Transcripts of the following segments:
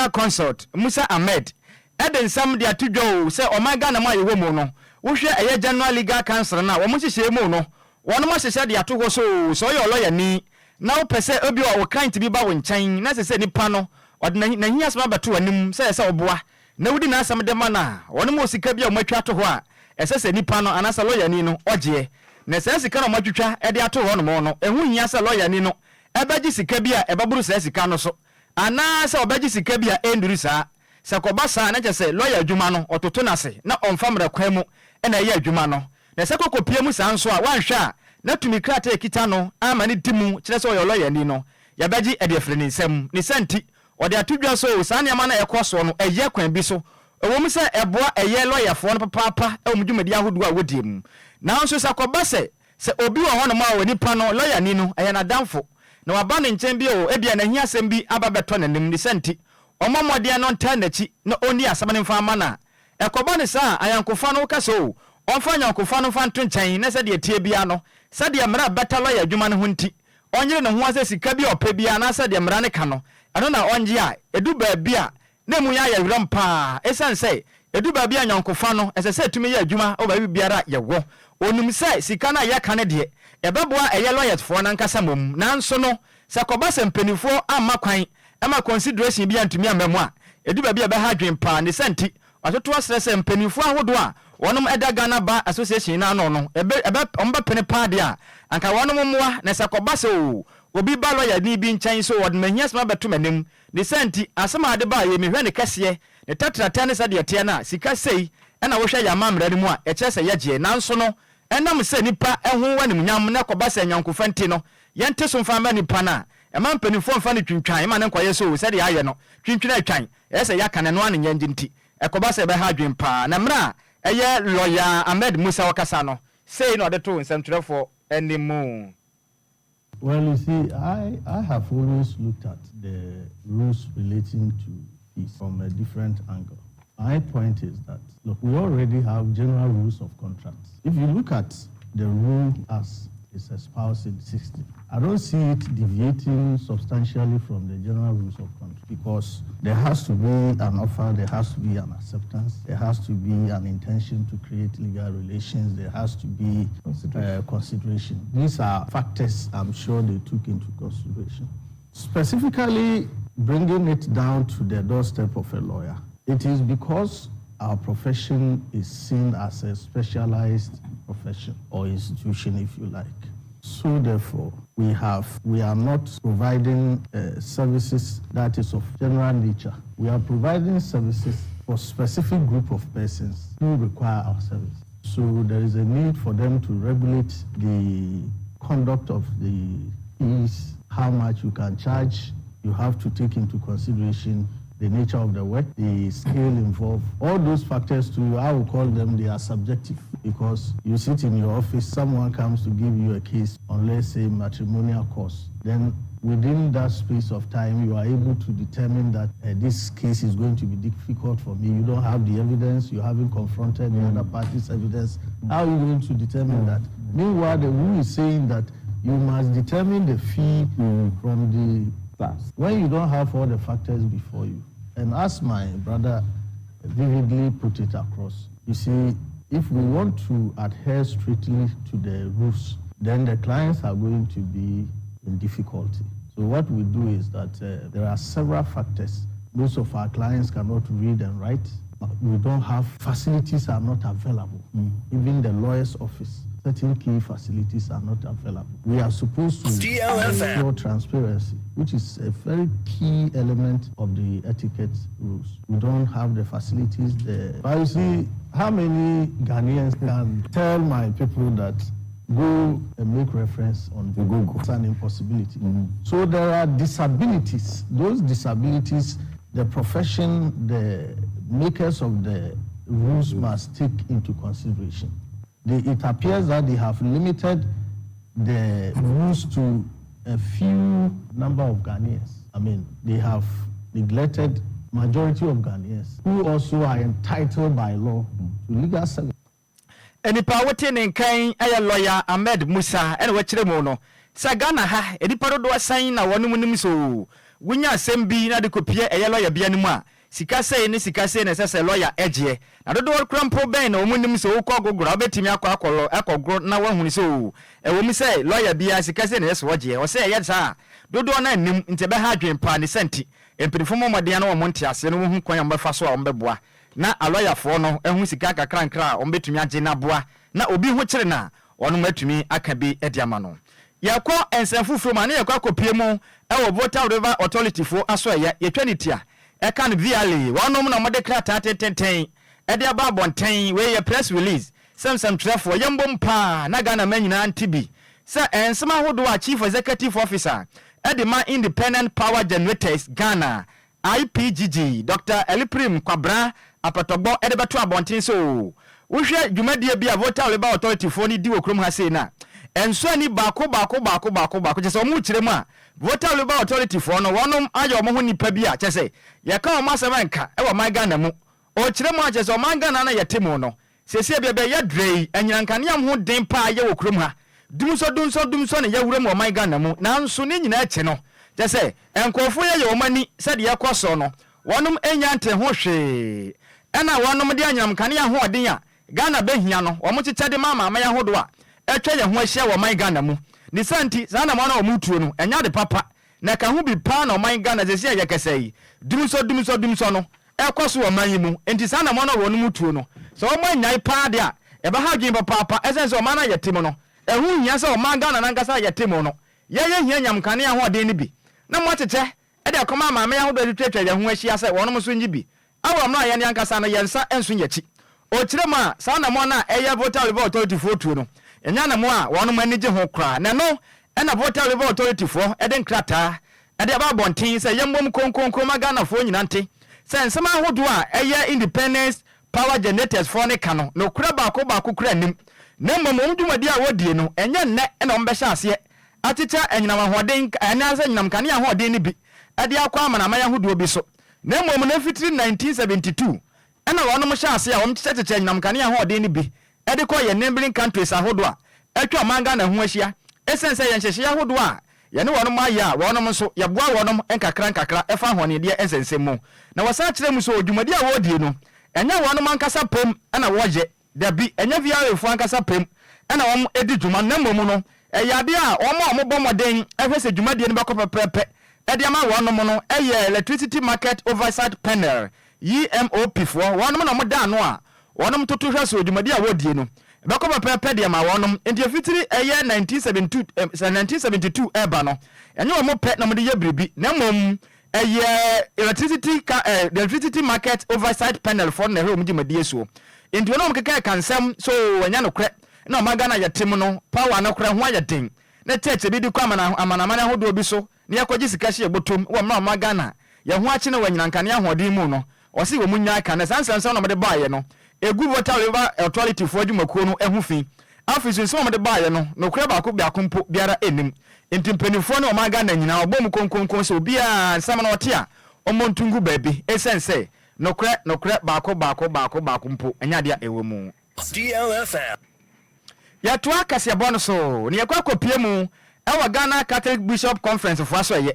Legal Consult, Musa Ahmed, de nsɛm de ato dwa o sɛ ɔman Ghana mu a yɛwɔ mu no, wohwɛ ɛyɛ General Legal Council no a, wɔn nhyehyɛe mu no, wɔnom ahyehyɛ de ato hɔ sɛ o sɛ ɔyɛ ɔlɔyani na wopɛ sɛ ebia wo client bi ba wo nkyɛn na ɛsɛ sɛ nipa no ɔde n'ahiasɛm abɛto w'anim sɛ ɛsɛ sɛ woboa na wodi n'asɛm de ma no a, wɔnom wɔ sika bi a wɔatwa ato hɔ a ɛsɛ sɛ nipa no anaasɛ lɔyani no ɔgyeɛ. Na saa sika no a wɔatwitwa de ato hɔnom no, ɛho hia sɛ lɔyani no bɛgye sika bi a ɛbɛboro saa sika no so anaasɛ ɔbɛgye sika bi a ɛnnuru saa. Sɛ ɛkɔba saa a, na kyerɛ sɛ lɔya adwuma no, ɔtoto no ase na ɔmfa mmara kwan mu na ɛyɛ adwuma no. Na sɛ ɛkɔkɔpue mu saa nso a, wanhwɛ a, na tumi krataa a ɛkita no ama no di mu kyerɛ sɛ ɔyɛ lɔyani no, yɛbɛgye de afiri ne nsam. Ne saa nti, ɔde ato dwa sɛ, oo, saa nneɛma no a ɛkɔ soɔ no, ɛyɛ kwan bi so. Ɛwom sɛ ɛboa ɛyɛ lɔyafoɔ no papaapa wɔ wɔn dwumadi ahodoɔ a wɔdie mu, nanso sɛ ɛkɔba sɛ, sɛ obi wɔ hɔnom a onipa no, lɔyani no, ɛyɛ n'adamfo, na waba ne nkyɛn bi oo, ebia n'ahiasɛm bi aba abɛtɔ n'anim, ne saa nti, ɔmmɔ mmɔden na ɔntaa n'akyi na ɔnni asɛm no mfa mma no a, ɛkɔba no saa a, ayɔnkofa no, woka sɛ, Oo, ɔmfa ayɔnkofa no mfa nto nkyɛn na sɛdeɛ ɛteɛ biara no, sɛdeɛ mmara bata lɔya adwuma no ho nti, ɔnyere ne ho ara sɛ sika bi a ɔpɛ biara anaasɛ deɛ mmara no ka no, ɛno na ɔnnye a, ɛdu baabi a, na emu yɛ ayɛwerɛm pa ara. Ɛsiane sɛ ɛdu baabi a ayɔnkofa no, ɛsɛ sɛ ɛtumi yɛ adwuma wɔ baabi biara a yɛwɔ. Ɔnim sɛ sika no a yɛka no deɛ, ɛbɛboa ɛyɛ lɔyɛsfoɔ no ankasa mmom, nanso no, Sɛ ɛkɔba sɛ mpaninfoɔ amma kwan ma consideration bi antumi amma mu a, ɛdu baabi a ɛbɛha adwene paa. Ne saa nti, wɔatoto asrɛ sɛ mpaninfoɔ ahodoɔ a wɔnom da Ghana Bar Association no ano no, ɛbɛ, ɛbɛ, wɔn bɛpene paa deɛ a, anka wɔnom mmoa. Na sɛ ɛkɔba sɛ oo, obi ba lɔyani bi nkyɛn sɛ oo, ɔde m'ahiasɛm abɛto m'anim, ne saa nti, asɛm a ade baeɛ yi, mehwɛ ne kɛseɛ, ne tɛtrɛtɛ ne sɛdeɛ ɛteɛ no a, sika sei na wohwɛ yɛn amammerɛ no mu a, ɛkyerɛ sɛ yɛgyeɛ. Nanso no, ɛnam sɛ nnipa ho animuonyam na ɛkɔba sɛ anyɔnkofa nti no, Yɛnte so mfa mma nipa no a, ɛma mpanimfoɔ mfa no twintwan ma no nkɔyɛ sɛ oo sɛdeɛ ayɛ no, twintwan atwan, ɛyɛ sɛ yɛaka no ɛno ara ne nyɛ nti, ɛkɔba sɛ ɛbɛha adwene paa. Na mmerɛ a ɛyɛ Lɔya Ahmed Musa ɔkasa no, sei na ɔde too nsɛmtwerɛfoɔ anim. Well, you see, I, I have always looked at the rules relating to fees from a different angle. My point is that, look, we already have general rules of contracts. If you look at the rule as it's espoused in 60, I don't see it deviating substantially from the general rules of contract because there has to be an offer, there has to be an acceptance, there has to be an intention to create legal relations, there has to be consideration. consideration. These are factors I'm sure they took into consideration. Specifically, bringing it down to the doorstep of a lawyer, it is because our profession is seen as a specialized profession or institution, if you like. So therefore, we have we are not providing services that is of general nature. We are providing services for specific group of persons who require our service. So there is a need for them to regulate the conduct of the fees, how much you can charge. You have to take into consideration the nature of the work, the scale involved. All those factors too, I will call them, they are subjective because you sit in your office, someone comes to give you a case on, let's say, matrimonial cause. Then within that space of time, you are able to determine that this case is going to be difficult for me. You don't have the evidence, you haven't confronted the other party's evidence. How are you going to determine that? Meanwhile, the rule is saying that you must determine the fee from the Class. when you don't have all the factors before you. And as my brother vividly put it across, you see, if we want to adhere strictly to the rules, then the clients are going to be in difficulty. So what we do is that there are several factors. Most of our clients cannot read and write. We don't have facilities are not available. Even the lawyer's office, certain key facilities are not available. We are supposed to ensure transparency, which is a very key element of the etiquette rules. We don't have the facilities there. But you see, how many Ghanaians can tell my people that go and make reference on Google? It's an impossibility. So there are disabilities. Those disabilities, the profession, the makers of the rules must take into consideration. It appears that they have limited the rules to a few number of Ghanaians. I mean, they have neglected majority of Ghanaians who also are entitled by law to legal service. Nipa a wote ne nka yi yɛ Lɔya Ahmed Musa na wakyerɛ mu no sɛ Ghana ha nnipa dodoɔ sɛn na wɔnom nim sɛ oo Wonya asɛm bi na de kɔpie ɛyɛ lɔya bi anim a, sika sei ne sika sei na ɛsɛ sɛ lɔya gyeɛ. Na dodoɔ koraa mpo bɛn na wɔn nim sɛ wokɔ Google a wobɛtumi akɔ akɔ akɔgoro na woahunu sɛ oo, ɛwɔ mu sɛ lɔya biara sika sei na ɛsɛ sɛ ɔgyeɛ. Ɔsɛ ɛyɛ saa a, dodoɔ no ara nnim, nti ɛbɛha adwene paa. Ne saa nti, mpanyinfoɔ mmɔ mmɔden na wɔn nteaseɛ na wɔhu kwan a wɔbɛfa so a wɔbɛboa na alɔyafoɔ no ahu sika nkakrankra a wɔbɛtumi agye na aboa na obi ho kyere no a, wɔnom atumi aka bi de ama no. Yɛkɔ nsɛm foforɔ mu a, na yɛkɔ akɔpue mu wɔ Volta River Authority foɔ asoɛeɛ, yɛtwa ne tia, ɛka no VLA, wɔnom na wɔde krataa tententen de aba abɔnten, wei yɛ press release, sɛ nsɛmtwerɛfoɔ yɛmbom paa na Ghana man nyinaa nte bi sɛ nsɛm ahodoɔ a Chief Executive Officer de ma Independent Power Generators Ghana IPGG, Dɔkta Eliprim Kwabena Apɔtɔgbɔ de bɛto abɔnten sɛ oo, wohwɛ dwumadie bi a Volta River Authority foɔ no di wɔ kurom ha sei no a, ɛnsɔ ani baako baako baako baako baako, kyerɛ sɛ wɔn rekyerɛ mu a, Volta River Authority foɔ no wɔnom ayɛ wɔn ho nnipa bi a kyerɛ sɛ yɛka wɔn asɛm a nka wɔ ɔman Ghana mu. Ɔrekyerɛ mu a kyerɛ sɛ ɔman Ghana no a yɛte mu no, Seesei baabi a yɛdrɛ yi, anyinam nkanea ho den paa yɛ wɔ kurom ha. Dumsɔ dumsɔ dumsɔ na yɛawura mu wɔ ɔman Ghana mu. Nanso ne nyinaa akyi no, kyerɛ sɛ nkurɔfoɔ yi ayɛ wɔn ani sɛ deɛ ɛrekɔ soɔ no, wɔnom nnya ntee ho hwee. Ɛna wɔnom de anyinam nkanea ahoɔden a Ghana bɛhia no, wɔkyekyɛ de ma amanaman ahodoɔ a atwa yɛn ho ahyia wɔ ɔman Ghana mu. Ne saa nti, saa anammɔn a wɔretuo no, ɛnyɛ ade papa. Na ɛka ho bi paa na ɔman Ghana seesei a yɛkasa yi, dumsɔ dumsɔ dumsɔ no, ɛrekɔ so wɔ ɔman yi mu. Enti saa anammɔn a wɔnom tuo no, sɛ wɔannyae paa de a, ɛbɛha adwene papaapa. Ɛsiane sɛ ɔman no a yɛte mu no, ɛho hia sɛ ɔman Ghana no ankasa a yɛte mu no, yɛyɛ hia nyam nkanea ahoɔden no bi, na moakyekyɛ de akɔma amanaman ahodoɔ a atwitwatwa yɛn ho ahyia sɛ wɔnom nso nnye bi wɔ mmerɛ a yɛn ankasa no yɛn nsa nso yɛn akyi. Ɔkyerɛ mu a, saa anammɔn no a ɛyɛ Volta River Authority foɔ tuo no, ɛnyɛ anammɔn a wɔnom ani gye ho koraa, na ɛno na Volta River Authority foɔ de nkrataa de aba abɔnten sɛ yɛmmom nkonkonko ma Ghanafoɔ nyina nte sɛ nsɛm ahodoɔ a ɛyɛ Independence Power Generators foɔ no ka no, nokorɛ baako baako koraa nnim, na mmom wɔn dwumadie a wɔdie no, ɛnyɛ nnɛ na wɔbɛhyɛ aseɛ akyekyɛ anyinam ahoɔden anaasɛ anyinam nkanea ahoɔden no bi de akɔ amanaman ahodoɔ bi so, na mmom no ɛfitiri 1972 Ɛna wɔnom hyɛɛ aseɛ a wɔn kyekyɛkyekyɛ anyinam nkanea ahoɔden no bi de kɔ yɛn neighbouring countries ahodoɔ a atwa ɔman Ghana ho ahyia. Ɛsiane sɛ yɛn nhyehyɛeɛ ahodoɔ a yɛne wɔnom ayɛ a wɔnom nso yɛboa wɔnom nkakra nkakra ɛfa ahoɔdendeɛ nsɛnsɛm mu. Na wɔsan kyerɛ mu sɛ dwumadie a wɔredie no ɛnyɛ wɔnom ankasa pɛm na wɔyɛ, dabi ɛnyɛ VRA foɔ ankasa pɛm na wɔn di dwuma na mmom no ɛyɛ adeɛ a wɔn a wɔbɔ mmɔden hwɛ sɛ dwumadie no bɛkɔ pɛpɛɛpɛ de ama wɔnom no yɛ Electricity Market Oversight Panel EMOP foɔ, wɔnom na wɔda ano a wɔnom toto hwɛ so dwumadi a wɔredie no bɛkɔ pɛpɛɛpɛ de ama wɔnom. Enti ɛfitiri ɛyɛ 1972, 1972 ɛreba no, ɛnyɛ wɔn pɛ na wɔde yɛ biribi, na mmom ɛyɛ Electricity, ka, eh, Electricity Market Oversight Panel foɔ no na ɛhwɛ wɔn dwumadie soɔ. Enti wɔn a wɔkeka ɛka nsɛm sɛ oo ɛnyɛ nokorɛ na ɔman Ghana yɛte mu no, power no korɛ ho ayɛ den, na church bi de kɔ amana, amanaman ahodoɔ bi so na yɛkɔgye sika hyɛ yɛn bɔtɔm wɔ mmerɛ a ɔma Ghana yɛn ho akye no wɔ anyinam nkanea ahoɔden mu no, ɔse wɔn nnyae ka na saa nsɛmnsɛm na wɔde baeɛ no ɛgu Volta River Authority foɔ adwumakuo no ho fi. Afei nso nsɛm a wɔde baeɛ no nokorɛ baako biako mpo biara nnim. Nti mpaninfoɔ ne ɔman Ghana nyinaa wɔbɔ mu konkonkonn sɛ obiara nsɛm no ɔte a ɔmmɔ nto ngu baabi ɛsiane sɛ nokorɛ nokorɛ baako baako baako baako mpo ɛnyɛ adeɛ a ɛwɔ mu. DLFM. Yɛtoa kaseɛbɔ no so na yɛkɔ akɔpue mu wɔ Ghana Catholic Bishop Conference foɔ asoɛeɛ.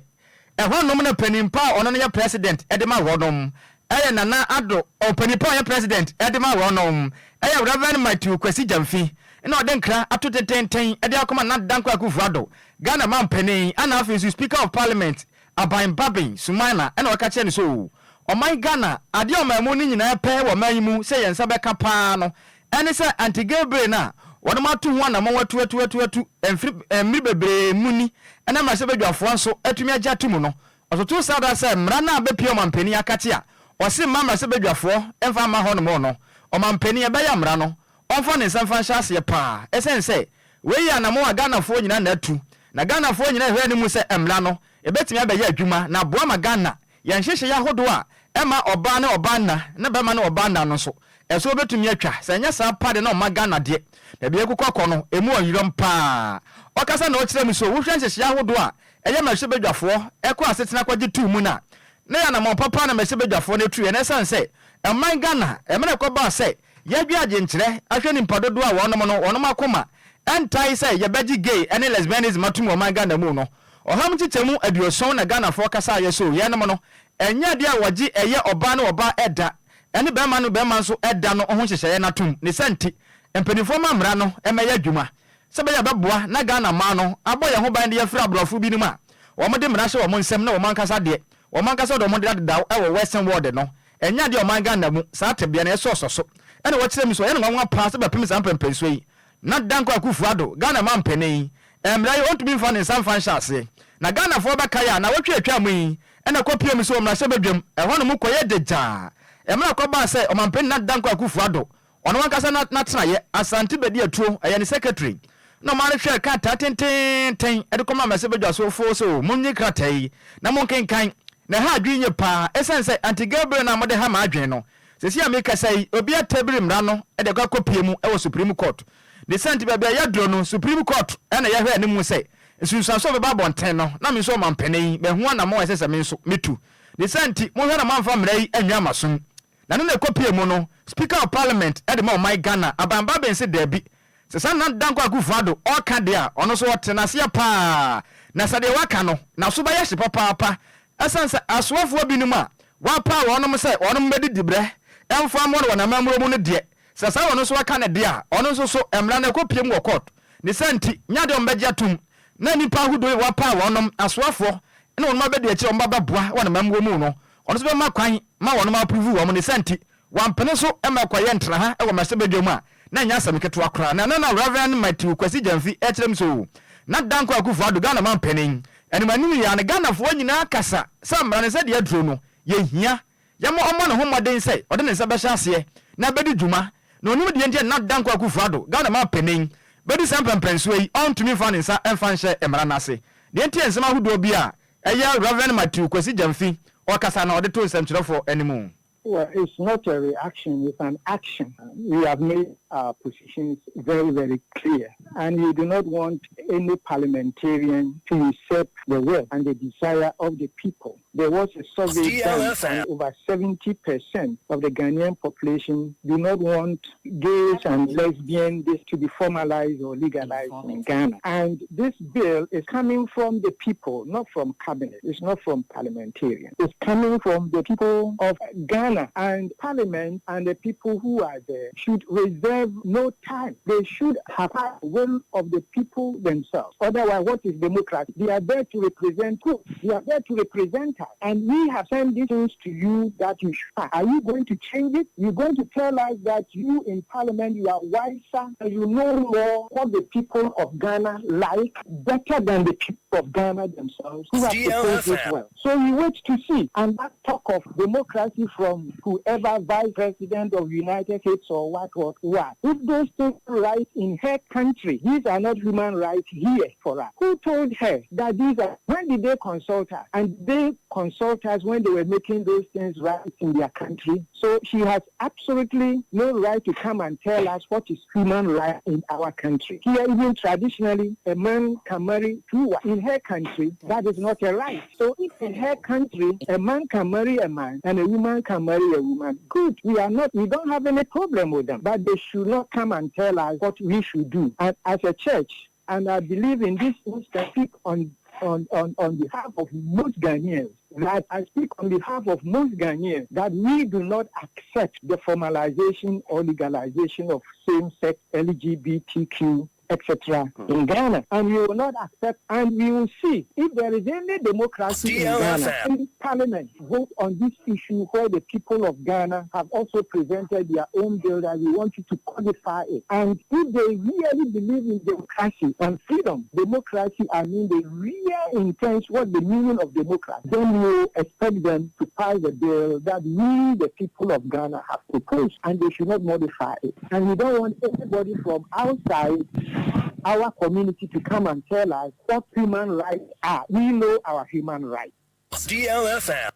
Ɛhɔ nom na panin pa a ɔno no yɛ President de ma hɔ nom yɛ Nana Addo, ɔpanin pa a ɔyɛ President de ma hɔ nom yɛ Rev. Matthew Kwasi Gyamfi na ɔde nkra ato tententen de akɔma Nana Dankwa Akufo Addo, Ghana manpanin ɛna afei nso Speaker of Parliament Aban Babin Sumaila na ɔka kyerɛ no sɛ oo, ɔman Ghana, adeɛ a ɔman mu no nyinaa pɛ wɔ ɔman yi mu sɛ yɛn nsa bɛka paa no ɛne sɛ anti-gay bill no a wɔnom ato ho anamɔn atuatuatuatu mfiri mmere bebree mu ni na mmarahyɛbadwafoɔ nso atumi agye ato mu no. Ɔtotoo saa da sɛ mmara no a bɛpue ɔmanpanin akakye a ɔse mma mmarahyɛbadwafoɔ mfa mma hɔnom no, ɔmanpanin ɛbɛyɛ a mmara no ɔmfa ne nsa mfa nhyɛ aseɛ paa ɛsiane sɛ wei yɛ anamɔn a Ghanafoɔ nyinaa na atu na Ghanafoɔ nyinaa hwɛ anim sɛ mmara no ɛbɛtumi abɛyɛ adwuma na aboa ma Ghana yɛn nhyehyɛeɛ ahodoɔ a ɛma ɔbaa ne ɔbaa nna ne barima ne ɔbaa nna no nso ɛso bɛtumi atwa sɛ ɛnyɛ saa pa de na ɔma Ghana deɛ baabi a ɛkokɔ kɔ no ɛmu ɔyerɛm paa. Ɔkasa na ɔkyerɛ mu sɛ wohwɛ nhyehyɛeɛ ahodoɔ a ɛyɛ mmarahyɛbadwafoɔ ɛkɔ asetena kɔgye too mu no a na ɛyɛ anamɔn papa na mmarahyɛbadwafoɔ no atuiɛ na ɛsiane sɛ ɔman Ghana mmerɛ ɛkɔbaa sɛ Yɛadwe adwenkyerɛ ahwɛ nimpa dodoɔ a wɔnom no wɔnom akoma ntae sɛ yɛbɛgye gay ne lesbianism atom wɔ ɔman Ghana mu no. 70% na Ghanafoɔ kasaeɛ so yɛnom no, ɛnyɛ adeɛ a wɔgye ɛyɛ ɔbaa ne ɔbaa ɛda ɛne bɛrima ne bɛrima nso ɛda no ho nhyehyɛeɛ no atom. Ne sɛ nti, mpanimfoɔ ma mmara no ɛmɛyɛ adwuma sɛ bɛyɛ bɛboa na Ghana maa no abɔ yɛn ho ban de yɛfiri aborɔfo binom a wɔn de mmara hyɛ wɔn nsam na wɔn ankasa deɛ wɔn ankasa de wɔn de adedaw ɛwɔ Western world no. Ɛnyɛ adeɛ ɔman Ghana mu saa tebea no ɛsɔ ɔsɔ so. Ɛna wɔkyerɛ mi so ɛyɛ no nwanwa paa sɛ bɛpem saa mpɛmpɛnsuo yi na Danko Akufo Addo, Ghana man panin, mmara yi ɔntumi mfa ne nsa mfa nhyɛ aseɛ. Na Ghanafoɔ bɛkae a na wɔtwe atwa mu yi ɛna kɔpie mu so wɔ mmarahyɛbadwam ɛhɔ no mu kɔyɛ gyagyaa mmerɛ kɔbaa sɛ ɔmampanin na Danko Akufo Addo ɔno ankasa n'atenaeɛ Asante Bedi Atuo ɛyɛ ne secretary na ɔmaa no hwɛ krataa tententen ɛde kɔma mmarahyɛbadwa sofoɔ so, "Monnye krataa yi na monkenkan na ɛha adwene nye paa, ɛsiane sɛ anti-gay bill no a mode ha ma adwene no sɛsi a mekasa yi, obi atabiri mmara no ɛde kɔ akɔpie mu ɛwɔ Supreme Court." Ne sɛ nti baabi a yɛduro no, Supreme Court ɛna yɛhwɛ anim sɛ nsunsuanso a bɛba abɔnten no, na me nso ɔmampanin yi mahu anammɔn a ɛsɛ sɛ me nso metu. Ne sɛ nti mohwɛ na moamfa mmara yi anwa amasom. Na no na ɛkɔpie mu no, Speaker of Parliament ɛde ma ɔman Ghana, Alban Bagbin, se daabi, sɛ saa na Danko Akufo Addo ɔka deɛ a, ɔno nso ɔte n'aseɛ paa, na sɛ deɛ waka no n'aso bɛyɛ hye papaapa, ɛsiane sɛ asoafoɔ binom a wapaa wɔnom sɛ wɔnom bɛdi dibrɛ ɛmfa mmɔ no wɔ n'amammuo mu no deɛ, sɛ saa wɔno nso aka ne deɛ a, ɔno nso so mmara no ɛkɔpie mu wɔ court. Ne sɛ nti nya deɛ ɔmbɛgye atom na nnipa ahodoɔ yi wapaa wɔnom asoafoɔ ne wɔnom abɛdi akyire a wɔn ba bɛboa wɔ n'amammuo mu no, ɔno nso bɛma kwan ma wɔnom approve wɔn. Ne sɛ nti wampene so ma ɛkɔyɛ ntena ha wɔ mmarahyɛbadwa mu a na nyɛ asɛm ketewa koraa. Na ɛno na Reverend Matthew Kwasi Gyamfi ɛkyerɛ m so na Danko Akufo Addo, Ghana man panin, anim anim yɛ ne Ghanafoɔ nyinaa kasa sɛ mmara no sɛdeɛ aduro no yɛhia yɛma ɔmmɔ ne ho mmɔden sɛ ɔde ne nsa bɛhyɛ aseɛ na bɛdi dwuma. Na onim deɛ nti a na Danko Akufo Addo, Ghana man panin, bɛdi saa mpɛmpɛnsoɔ yi ɔntumi mfa ne nsa mfa nhyɛ mmara no ase. Deɛ nti yɛ nsɛm ahodoɔ bi a ɛyɛ Reverend Matthew Kwasi Gyamfi ɔkasa na ɔde to nsɛmtwerɛfoɔ anim. Well, it's not a reaction, it's an action. We have made our positions very, very clear. And we do not want any parliamentarian to usurp the will and the desire of the people. There was a survey done, and over 70% of the Ghanaian population do not want gays and lesbians to be formalized or legalized in Ghana. And this bill is coming from the people, not from cabinet. It's not from parliamentarians. It's coming from the people of Ghana. And parliament and the people who are there should reserve no time. They should have a will of the people themselves. Otherwise, what is democracy? They are there to represent who? They are there to represent us. And we have sent these things to you that you should. Are you going to change it? You're going to tell us that you in parliament, you are wiser and you know more what the people of Ghana like better than the people of Ghana themselves who have proposed this well. So we wait to see. And that talk of democracy from whoever vice president of United States or what, what, what. If those things right in her country, these are not human rights here for us. Who told her that these are, when did they consult her? And they consult us when they were making those things right in their country? So she has absolutely no right to come and tell us what is human right in our country. Here, even traditionally, a man can marry two wives. In her country, that is not a right. So if in her country, a man can marry a man and a woman can marry a woman, good. We are not, we don't have any problem with them. But they should not come and tell us what we should do. And as a church, and I believe in this instance, speak on behalf of most Ghanaians, that I speak on behalf of most Ghanaians, that we do not accept the formalization or legalization of same-sex LGBTQ, etc. in Ghana. And we will not accept, and we will see if there is any democracy in Ghana. In Parliament vote on this issue where the people of Ghana have also presented their own bill that we want you to codify it. And if they really believe in democracy and freedom, democracy, I mean the real intent, what the meaning of democracy, then we will expect them to pass the bill that we, the people of Ghana, have proposed, and they should not modify it. And we don't want anybody from outside our community to come and tell us what human rights are. We know our human rights. DLFM.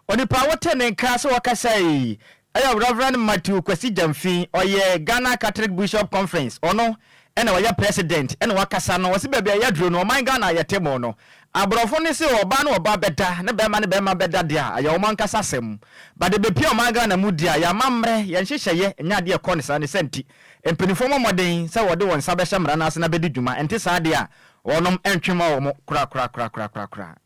Onipa wote ne nka sɛ wɔkasa yi ɛyɛ Reverend Matthew Kwasi Gyamfi, ɔyɛ Ghana Catholic Bishop Conference, ɔno ɛna ɔyɛ president, ɛna wakasa no. Wɔsi baabi a yɛduro no, ɔman Ghana a yɛte mu no, aborɔfo ne sɛ ɔbaa ne ɔbaa bɛda ne bɛrima ne bɛrima bɛda deɛ a, ɛyɛ ɔman ankasa asɛm, bade bepia ɔman Ghana mu deɛ a, yɛama mmerɛ yɛn nhyehyɛeɛ nyɛ adeɛ ɛkɔ ne saa. Ne sɛ nti mpanimfoɔ mmɔ mmɔden sɛ wɔde wɔn nsa bɛhyɛ mmara no ase na bɛdi dwuma. Ɛnte saa deɛ a Wɔnom ntwe ma wɔn korakorakorakorakora.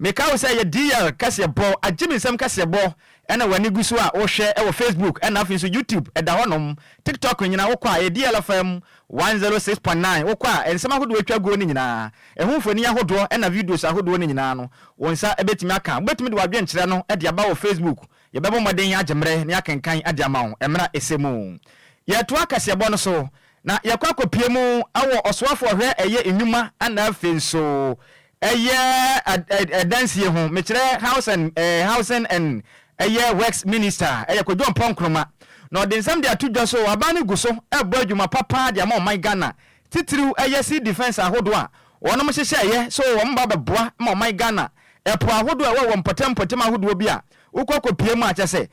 Meka wo sɛ yɛ DL kaseɛbɔ, agye me nsam kaseɛbɔ ɛna w'ani gu so a wohwɛ ɛwɔ Facebook ɛna afei nso YouTube ɛda hɔnom, TikTok nyinaa wokɔ a ɛyɛ DL FM 106.9. Wokɔ a nsɛm ahodoɔ atwa guo no nyinaa, ɛho mfoni ahodoɔ ɛna videos ahodoɔ no nyinaa no, wo nsa ɛbɛtumi aka. Wobɛtumi de w'adwenkyerɛ no ɛde aba wɔ Facebook. Yɛbɛbɔ mmɔden agye mmerɛ ne akenkan ade ama wo mmerɛ ɛsɛ mu. Yɛtoa kaseɛbɔ no so na yɛkɔ akɔpie mu ɛwɔ ɔsoafoɔ hwɛ ɛyɛ nnwuma ɛna afei nso ɛyɛ ɛdansie ho, mekyerɛ house and housing and ɛyɛ works minister, ɛyɛ Kojo Oppong Nkrumah, na ɔde nsɛm de ato dwa so aban no gu so ɛbɔ adwuma papa de ama ɔman Ghana, titiriw ɛyɛ sea defence ahodoɔ a wɔnom hyehyɛ ɛyɛ so wɔn ba bɛboa ma ɔman Ghana ɛpo ahodoɔ a ɛwɔ wɔ mpɔtam mpɔtam ahodoɔ bi a wokɔ akɔpie mu a kyɛ sɛ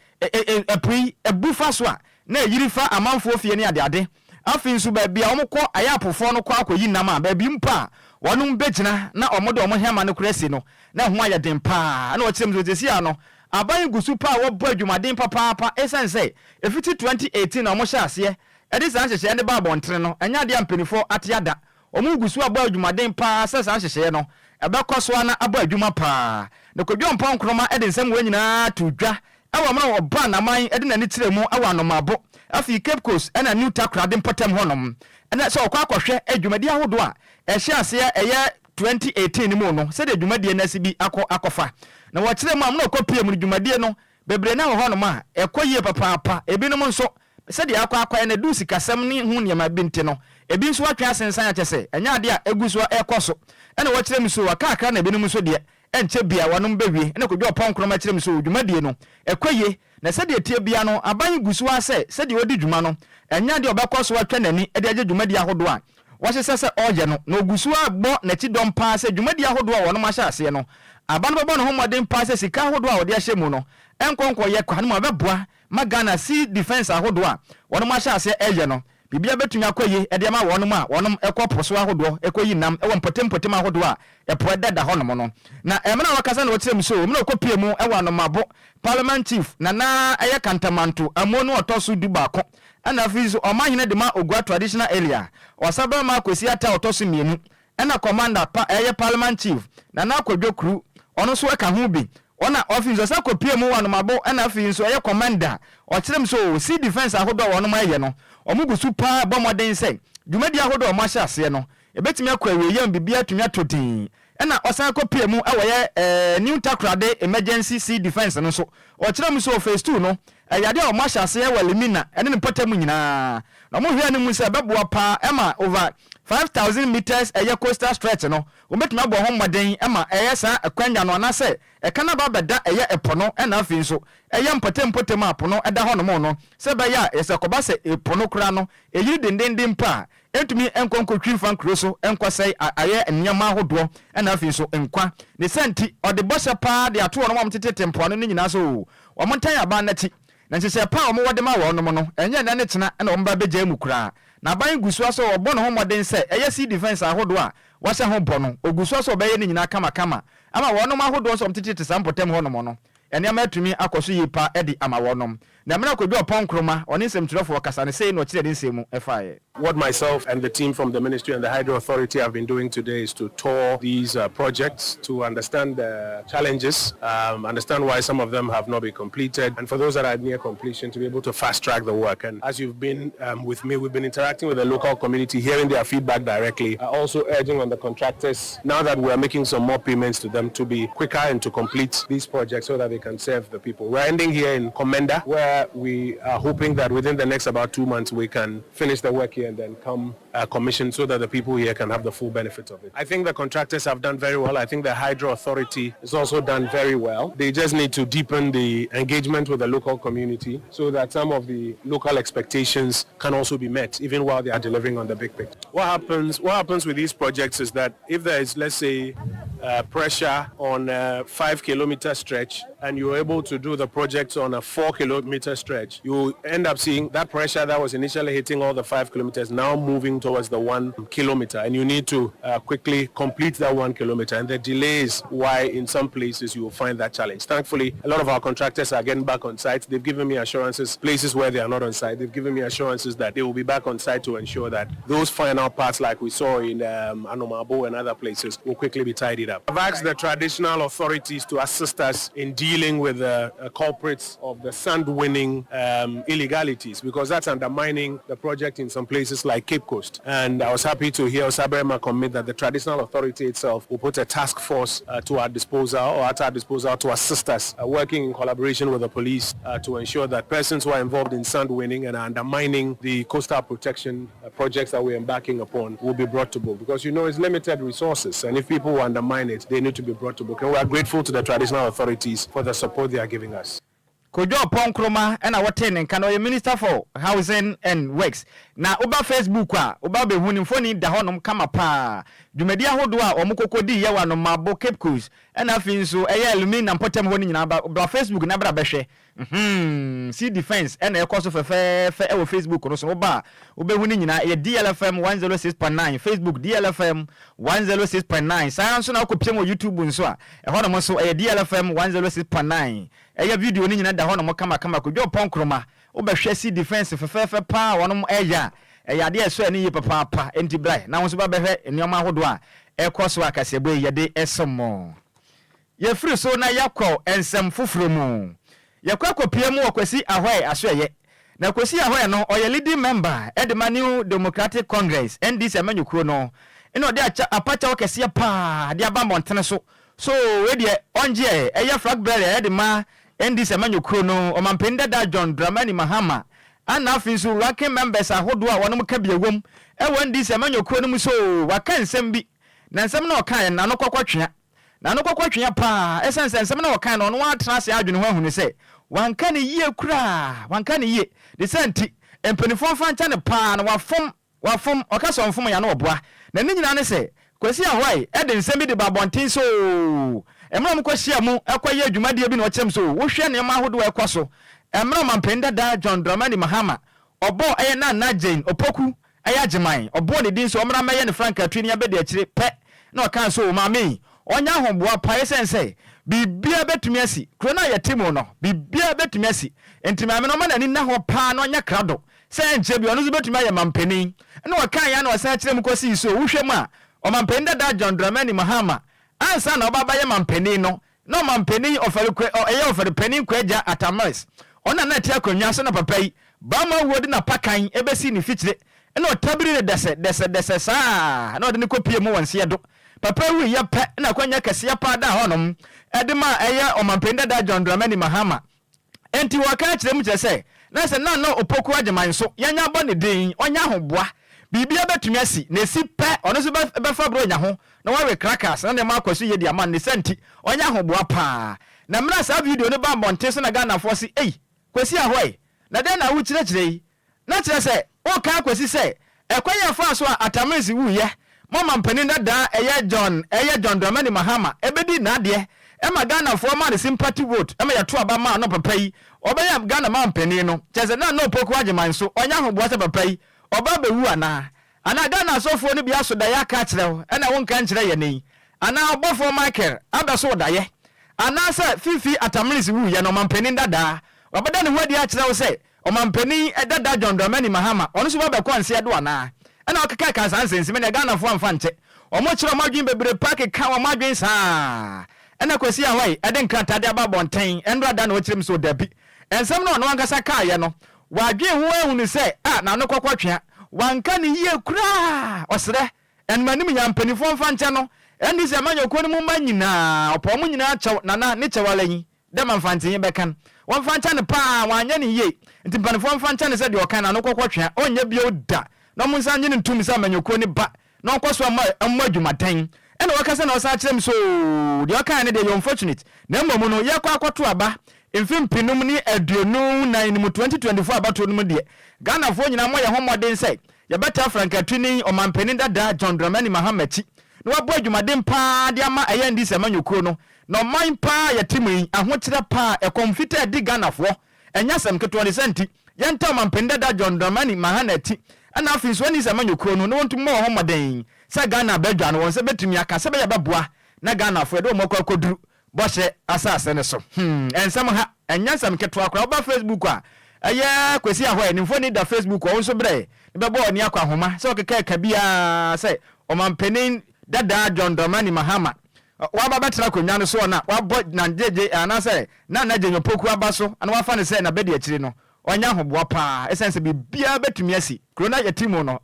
ɛpo yi ɛbu fa so a na ɛyiri fa amanfoɔ fie ne adeade. Afei nso baabi a wɔkɔ ayɛ apofoɔ no kɔ akɔyi nam a baabi mpo a wɔnom bɛgyina na wɔn de wɔn hɛma no kora si no na ɛho ayɛ den paa. Na wɔkyerɛ mu sɛ sɛsi a no aban gu so pa a wɔbɔ adwumaden papaapa, ɛsiane sɛ ɛfiti 2018 na wɔhyɛ aseɛ ɛde saa nhyehyɛeɛ no ba abɔntene no, ɛnyɛ adeɛ a mpanimfoɔ ate ada. Wɔn gu so abɔ adwumaden paa sɛ saa nhyehyɛeɛ no ɛbɛkɔ so ana abɔ adwuma paa. Na Kojo Oppong Nkrumah ɛde nsɛm wɔ nyinaa to dwa ɛwɔ mmerɛ ɔba naman ɛde n'ani kyerɛ mu ɛwɔ Anomabo, afei Cape Coast ɛna New Takoradi mpɔtam hɔnom, ɛna sɛ ɔkɔ akɔhwɛ adwumadi ahodoɔ a ɛhyɛ aseɛ ɛyɛ 2018 no mu no, sɛdeɛ dwumadie no asi bi akɔ akɔfa. Na wɔkyerɛ mu a mena ɔkɔ pie mu no, dwumadie no bebree na wɔ hɔnom a ɛkɔ yie papaapa. Ebinom nso sɛdeɛ akɔ akɔyɛ no edu sikasɛm ne ho nneɛma bi nti no, ebi nso atwe asensan akyɛ sɛ ɛnyɛ adeɛ a egu so ɛkɔ so. Ɛna wɔkyerɛ mu so wɔka akra na ebinom nso deɛ ɛnkyɛ bia wɔnom bɛwie. Ɛna Kojo Oppong Nkrumah kyerɛ mu so dwumadie no ɛkɔ yie na sɛdeɛ tie bia no aban gu so asɛ sɛdeɛ ɔdi dwuma no, ɛnyɛ adeɛ ɔbɛkɔ so atwa n'ani ɛde agye dwumadie ahodoɔ a wɔahyehyɛ sɛ ɔreyɛ no, na ogu so abɔ n'akyi dɔm paa sɛ dwumadie ahodoɔ a wɔnom ahyɛ aseɛ no, aba no bɛbɔ ne ho mmɔden paa sɛ sika ahodoɔ a wɔde ahyɛ mu no ɛnkɔnkɔyɛ kwa no mu a bɛboa ma Ghana sea defence ahodoɔ a wɔnom ahyɛ aseɛ ɛyɛ no, biribia bɛtumi akɔ yie ɛde ama wɔnom a wɔnom ɛkɔ po so ahodoɔ ɛkɔ yi nam ɛwɔ mpɔtem ahodoɔ a ɛpo ɛdada hɔnom no. Na ɛmena a wɔkasa na wɔkyerɛ mu so mena ɔkɔpie mu ɛwɔ Anomabo, Parliament Chief Nana ɛyɛ Kantamanto Amuo no ɔtɔ so 11, ɛna afei nso ɔmanhene de ma Ogua Traditional Area, Ɔsabarima Akwasi Ata ɔtɔ so mmienu, ɛna commander pa ɛyɛ Parliament Chief Nana Akwadwo Kuru, ɔno nso ɛka ho bi. Ɔna ɔfi nso sɛ kɔpie mu wɔ Anomabo, ɛna afei nso ɛyɛ commander. Ɔkyerɛ mu so sea defence ahodoɔ a wɔnom ɛyɛ no, ɔmo gu so paa bɔ mmɔden sɛ dwumadi ahodoɔ a ɔmo ahyɛ aseɛ no ebɛtumi akɔ awie yam, biribi atumi atɔ din. Ɛna ɔsan kɔpie mu ɛwɔ yɛ New Takoradi emergency sea defence no nso, ɔkyerɛ mu so phase two no ɛyɛ adeɛ a ɔmo ahyɛ aseɛ wɔ Elmina ɛne ne mpɔtam nyinaa, na ɔmo hwɛ no mu sɛ ɛbɛboa paa ɛma over 5,000 meters ɛyɛ coastal stretch no, wɔbɛtumi abɔ ho mmɔden ɛma ɛyɛ saa ɛkwanya no anaasɛ ɛka no aba bɛda ɛyɛ ɛpo no, ɛna afei nso ɛyɛ mpɔtam a po no ɛda hɔnom no, sɛ ɛbɛyɛ a yɛsɛ kɔba sɛ ɛpo no koraa no ɛyiri dendenden pa a ɛntumi nkɔ nkɔtwi mfa nkuro so nkɔsɛe ayɛ nneɛma ahodoɔ ɛna afei nso nkwa ne sɛ. Nti ɔde bɔhyɛ paa de ato wɔn a wɔtetete mpoano no nyinaa so wɔn ntan aban n'akyi na nhyehyɛ pa a wɔwɔ de ma wɔn no, ɛnyɛ nnɛ ne kyena ɛna wɔn ba bɛgya mu koraa. Na aban gu so asɛ ɔbɔ ne ho mmɔden sɛ ɛyɛ sea defence ahodoɔ a wɔahyɛ ho bɔ no, ogu so asɛ ɔbɛyɛ ne nyinaa kamakama ama wɔnom ahodoɔ nso wɔtetete saa mpɔtam hɔnom no, nneɛma atumi akɔ so yie pa de ama wɔnom. Na mmerɛ Kojo Oppong Nkrumah ɔne nsɛmtwerɛfoɔ kasa no, sei na ɔkyerɛ ne nsɛm mu ɛfaeɛ. What myself and the team from the ministry and the Hydro Authority have been doing today is to tour these projects to understand the challenges, understand why some of them have not been completed, and for those that are near completion, to be able to fast track the work. And as you've been with me, we've been interacting with the local community, hearing their feedback directly, also urging on the contractors, now that we are making some more payments to them, to be quicker and to complete these projects so that they can serve the people. We're ending here in Komenda, where we are hoping that within the next about 2 months we can finish the work here and then come commission so that the people here can have the full benefit of it. I think the contractors have done very well. I think the Hydro Authority has also done very well. They just need to deepen the engagement with the local community so that some of the local expectations can also be met, even while they are delivering on the big picture. What happens with these projects is that if there is, let's say, pressure on a 5-kilometer stretch, and you're able to do the project on a 4 kilometer stretch, you end up seeing that pressure that was initially hitting all the 5 kilometers now moving towards the 1 kilometer. And you need to quickly complete that 1 kilometer. And the delays why in some places you will find that challenge. Thankfully, a lot of our contractors are getting back on site. They've given me assurances, places where they are not on site, they've given me assurances that they will be back on site to ensure that those final parts like we saw in Anomabo and other places will quickly be tidied up. I've asked the traditional authorities to assist us in dealing with the culprits of the sand winning illegalities, because that's undermining the project in some places like Cape Coast. And I was happy to hear Osaberima commit that the traditional authority itself will put a task force to our disposal or at our disposal to assist us working in collaboration with the police to ensure that persons who are involved in sand winning and are undermining the coastal protection projects that we're embarking upon will be brought to book, because it's limited resources, and if people who undermine it, they need to be brought to book. And we are grateful to the traditional authorities for the support they are giving us. Kojo Oppong Nkrumah ɛna wɔte ne nka no, ɔyɛ Minister for Housing and Works. Na woba Facebook a, woba bɛhu ne mfoni da hɔnom kama paa. Dwumadi ahodoɔ a wɔn kɔkɔ di yɛ wɔ Anomabo, Cape Coast, ɛna afei nso ɛyɛ Elmina mpɔtam hɔ no nyinaa, ba bra Facebook na bra bɛhwɛ. Sea defence ɛna ɛkɔ so fɛfɛɛfɛ ɛwɔ Facebook no so. Woba a, wobɛhu ne nyinaa. Ɛyɛ DLFM 106.9 Facebook, DLFM 106.9. Saa nso na wokɔpiem wɔ YouTube nso a, ɛhɔnom nso ɛyɛ DLFM 106.9. Ɛyɛ video no nyinaa da hɔnom kamakama. Kojo Oppong Nkrumah, wobɛhwɛ sea defence fɛfɛɛfɛ paa wɔnom ɛyɛ a, ɛyɛ adeɛ ɛsɔ ani yie papaapa. Enti bra na wo nso bɛbɛhwɛ nneɛma ahodoɔ a ɛkɔ so a kaseɛbɔ yi yɛde ɛsom mo. Yɛfiri so na yɛakɔ nsɛm foforɔ mu. Yɛkɔ akɔpie mu wɔ Kwasi Ahɔɛ Asoɛyɛ. Na Kwasi Ahɔɛ no, ɔyɛ leading member ɛde ma New Democratic Congress, NDC amanyɔkuo no, ɛna ɔde akyɛ apakyɛw kɛseɛ paa de aba mmɔntene so. So wei deɛ, ɔngyeɛ ɛyɛ flag bearer ɛde ma NDC amanyɔkuo no, ɔmampanin dada John Dramani Mahama, ana afei nso ranking members ahodoɔ a wɔnom ka bi ɛwom ɛwɔ NDC amanyɔkuo no mu. So waka nsɛm bi, na nsɛm na ɔkaeɛ n'ano kɔkɔ twea, n'ano kɔkɔ twea paa, ɛsiane sɛ nsɛm na ɔkae no, ɔno atena ase adwene ho ahunu sɛ wanka ne yie koraa, wanka ne yie de sɛ nti mpanimfoɔ mfa nkyɛ ne paa na wafom, wafom. Ɔka sɛ ɔmfom ya no, ɔboa. Na ne nyinaa ne sɛ Kwasi Ahwae ɛde nsɛm bi de ba abɔnten so mmerɛ mu kɔhyia mu ɛkɔyɛ adwumadeɛ bi na ɔkyerɛm so wohwɛ nneɛma ahodoɔ ɛkɔ so mmerɛ ɔmampanin dada John Dramani Mahama ɔbɔ ɛyɛ Nana Jane Opoku ɛyɛ Agyeman, ɔbɔɔ ne din so ɔmmra mɛyɛ ne frankaatwi ne abɛdi akyire pɛ na ɔka so, maame ɔnyɛ ahoboa pa, ɛsɛn sɛ biribiara bɛtumi asi kuro no a yɛte mu no, biribiara bɛtumi asi, nti maame no ɔma n'ani nna hɔ paa na ɔnyɛ krado sɛ nkyɛ bi ɔno nso bɛtumi ayɛ mampanin. Ɛna ɔka yɛn na ɔsan kyerɛ mu kɔsii so, wohwɛ mu a, ɔmampanin dada John Dramani Mahama, ansa na ɔba bɛyɛ mampanin no, na ɔmampanin ɔfɛre ɛyɛ ɔfɛre panin Kwagya Atta Mills, ɔno na ɛte akonnwa so, na papa yi bama wuo de napakan ɛbɛsi ne fikyire, ɛna ɔtabiri ne dɛsɛ dɛsɛ dɛsɛ saa na ɔde ne kɔpie mu wɔ nseɛ do. Papa wu yɛ pɛ na akonnwa kɛseɛ paa da hɔnom ɛde ma ɛyɛ ɔmampanin dada John Dramani Mahama. Enti wɔka kyerɛ mu kyerɛ sɛ na sɛ Nana Opoku Agyeman nso yɛnya bɔ ne din, ɔnya ahoboa, biribia bɛtumi asi na esi pɛ, ɔno nso bɛfa buro nya ho na wawe crackers na nneɛma akɔ so yie di ama ne sɛ, nti ɔnya ahoboa paa. Na mmerɛ saa video no ba mmɔnten so na Ghanafoɔ se, ei, Kwasi Ahɔe, na dɛn na wokyerɛkyerɛ yi? Na kyerɛ sɛ woka Kwasi sɛ ɛkwan yɛ fa so a Atta Mills wuyɛ mɔma mpanin dadaa ɛyɛ John Dramani Mahama ɛbɛdi n'adeɛ ɛma Ghanafoɔ ma ne sympathy vote ɛma yɛto aba maa no, papa yi ɔbɛyɛ Ghana ma mpanin no, kyerɛ sɛ na Opoku Agyeman so ɔnyɛ ahoboa sɛ papa yi ɔba bɛwu anaa Ghana asɔfoɔ no bi aso daeɛ aka akyerɛ wo ɛna wonka nkyerɛ yɛ ne anaa ɔbɔfoɔ Michael abɛso wo daeɛ, anaasɛ Fifi Atta Mills wuyɛ no, ɔmampanin dadaa wabɛda ne ho adi akyerɛ wo sɛ ɔmampanin dada John Dramani Mahama ɔno nso bɛbɛkɔ nseɛ do anaa? Ɛna ɔkeka ka saa nsɛnsɛm ne Ghanafoɔ amfa nkyɛ. Ɔmo kyerɛ ɔmo adwene bebree pa, keka ɔmo adwene saa. Ɛna Kwasi Ahɔe ɛde nkrataa de aba abɔnten ɛnora da na ɔkyerɛ mu sɛ ɔdabi, nsɛm no ɔno ankasa kaayɛ no, wadwen ho ahunu sɛ a n'ano kɔkɔ twea, wanka ne yie koraa. Ɔserɛ ɛnomanim nya mpanimfoɔ mfa nkyɛ no ɛne sɛ amanyɔkuo no mu ma nyinaa ɔpɔ ɔmo nyinaa kyɛw nana ne kyɛwala yi dɛ ma mfanteɛ bɛka no, wɔmfa nkyɛ no paa, wanyɛ ne yie, nti mpanimfoɔ mfa nkyɛ no sɛ deɛ ɔka n'ano kɔkɔ twea, ɔnyɛ bio da, na ɔmo nsa nye no ntom sɛ amanyɔkuo ne ba na ɔnkɔ so ama ɔmmɔ adwumaden. Ɛna wɔka sɛ na ɔsan kyerɛ mu so deɛ ɔkaa no deɛ yɛ unfortunate, na mmom no yɛkɔ akɔto aba mfe 2024 no mu, 2024 abatoɔ no mu deɛ, Ghanafoɔ nyinaa mmɔ yɛn ho mmɔden sɛ yɛbɛta frankatuni ɔmampanin dada John Dramani Mahama akyi na wabɔ adwumaden paa de ama ɛyɛ NDC amanyɔkuo no. Na ɔman paa a yɛte mu yi, ahokyerɛ paa, ɛkɔm fitaa di Ghanafoɔ. Ɛnyɛ asɛm ketewa ne saa nti, yɛntaa Ɔmanpanin dada John Dramani Mahana akyi, ɛna afei nso ɛne amanyɔkuo no na wɔntumi mmɔ wɔn ho mmɔden sɛ Ghana abadwa no wɔn nsa bɛtumi aka sɛ ɛbɛyɛ a ɛbɛboa na Ghanafoɔ yɛde wɔn akɔ akɔduru bɔhyɛ asase no so. Hmm, nsɛm ha, ɛnyɛ nsɛm ketewa koraa. Woba Facebook a, ɛyɛ Kwesi Ahɔɛ, ne mfoni da Facebook hɔ, wo nso brɛ ne bɛbɔ w'ani akɔ ahoma sɛ ɔkeka ɛka biara sɛ Ɔmanpanin dada John Dramani Mahama waba bɛtena akonnwa no soɔ na wabɔ Nangyegye anaasɛ Nana Gyenyo Poku aba so na wafa no sɛ n'abadiakyire no, ɔnyɛ ahoboa paa ɛsiane sɛ biribiara bɛtumi asi. Kuro no a yɛte mu no,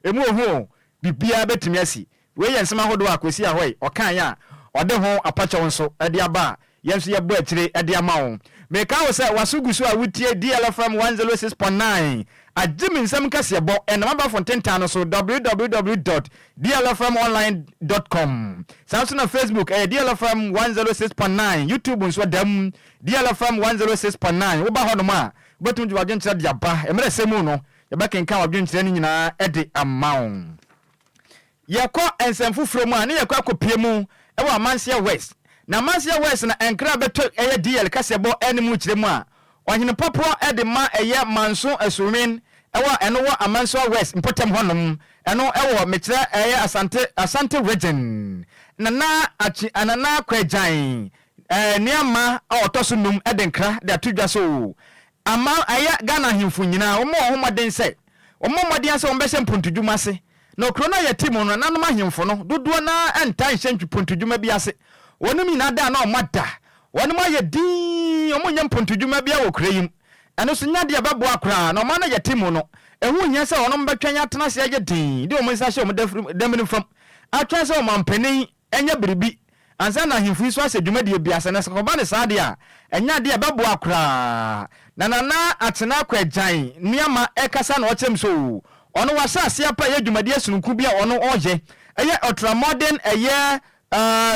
ɛmu ohu o, biribiara bɛtumi asi. Wei yɛ nsɛm ahodoɔ a Kwesi Ahwoi ɔkaeɛ a ɔde ho apakyɛw nso de aba a yɛn nso yɛbɔ akyire de ama wo. Meka wo sɛ w'aso gu so a wotie DLFM 106.9 agye me nsɛm kaseɛbɔ ɛnam abafo ntentan no so www dot dlfmonline dot com. Saa nso na Facebook ɛyɛ DLFM 106.9, YouTube nso ɛda mu DLFM 106.9. Woba hɔnom a wobɛtumi de w'adwenkyerɛ de aba. Mmerɛ sɛ mu no yɛbɛkenkan w'adwenkyerɛ no nyinaa de ama wo. Yɛkɔ nsɛm foforɔ mu a, ne yɛkɔ akɔpue mu wɔ Amanseɛ West. Na Amanseɛ West na Nkra bɛtɔ ɛyɛ DL kaseɛbɔ no mu kyerɛ mu a, Ɔhene Papoɔ de ma ɛyɛ Manso Asuwen wɔ ɛno wɔ Amansoa West mpɔtam hɔnom, ɛno wɔ mekyerɛ ɛyɛ Asante Ashanti Region. Nana Akyi Nana Kwagyan Nuamma a ɔtɔ so num de nkra de ato dwa sɛ Ama ɛyɛ Ghana ahemfo nyinaa, wɔmmɔ wɔn ho mmɔden sɛ wɔmmɔ mmɔden ara sɛ wɔbɛhyɛ mpontodwuma ase. Na kuro no a yɛte mu no, nananom ahemfo no, dodoɔ no ara ntaa nhyɛ mpontodwuma bi ase. Wɔnom nyinaa da a na wɔada. Wɔnom ayɛ dinn, wɔnyɛ mpontodwuma biara wɔ kuro yi mu. Ɛno nso nyɛ adeɛ a ɛbɛboa koraa. Na ɔman no a yɛte mu no, ɛho nhia sɛ wɔnom bɛtwɛn atena ase ayɛ dinn de wɔn nsa ahyɛ wɔn damini fam atwɛn sɛ ɔmampanin nyɛ biribi ansa na ahemfo yi nso ahyɛ dwumadie bi ase, na sɛ ɛkɔba no saa deɛ a, ɛnyɛ adeɛ a ɛbɛboa koraa. Na Nana Atena Akwagyan Nuamah ɛrekasa na ɔkyerɛ mu sɛ oo, ɔno wahyɛ aseɛ apa ɛyɛ dwumadie sononko bi a ɔno ɔreyɛ, ɛyɛ ultra-modern ɛyɛ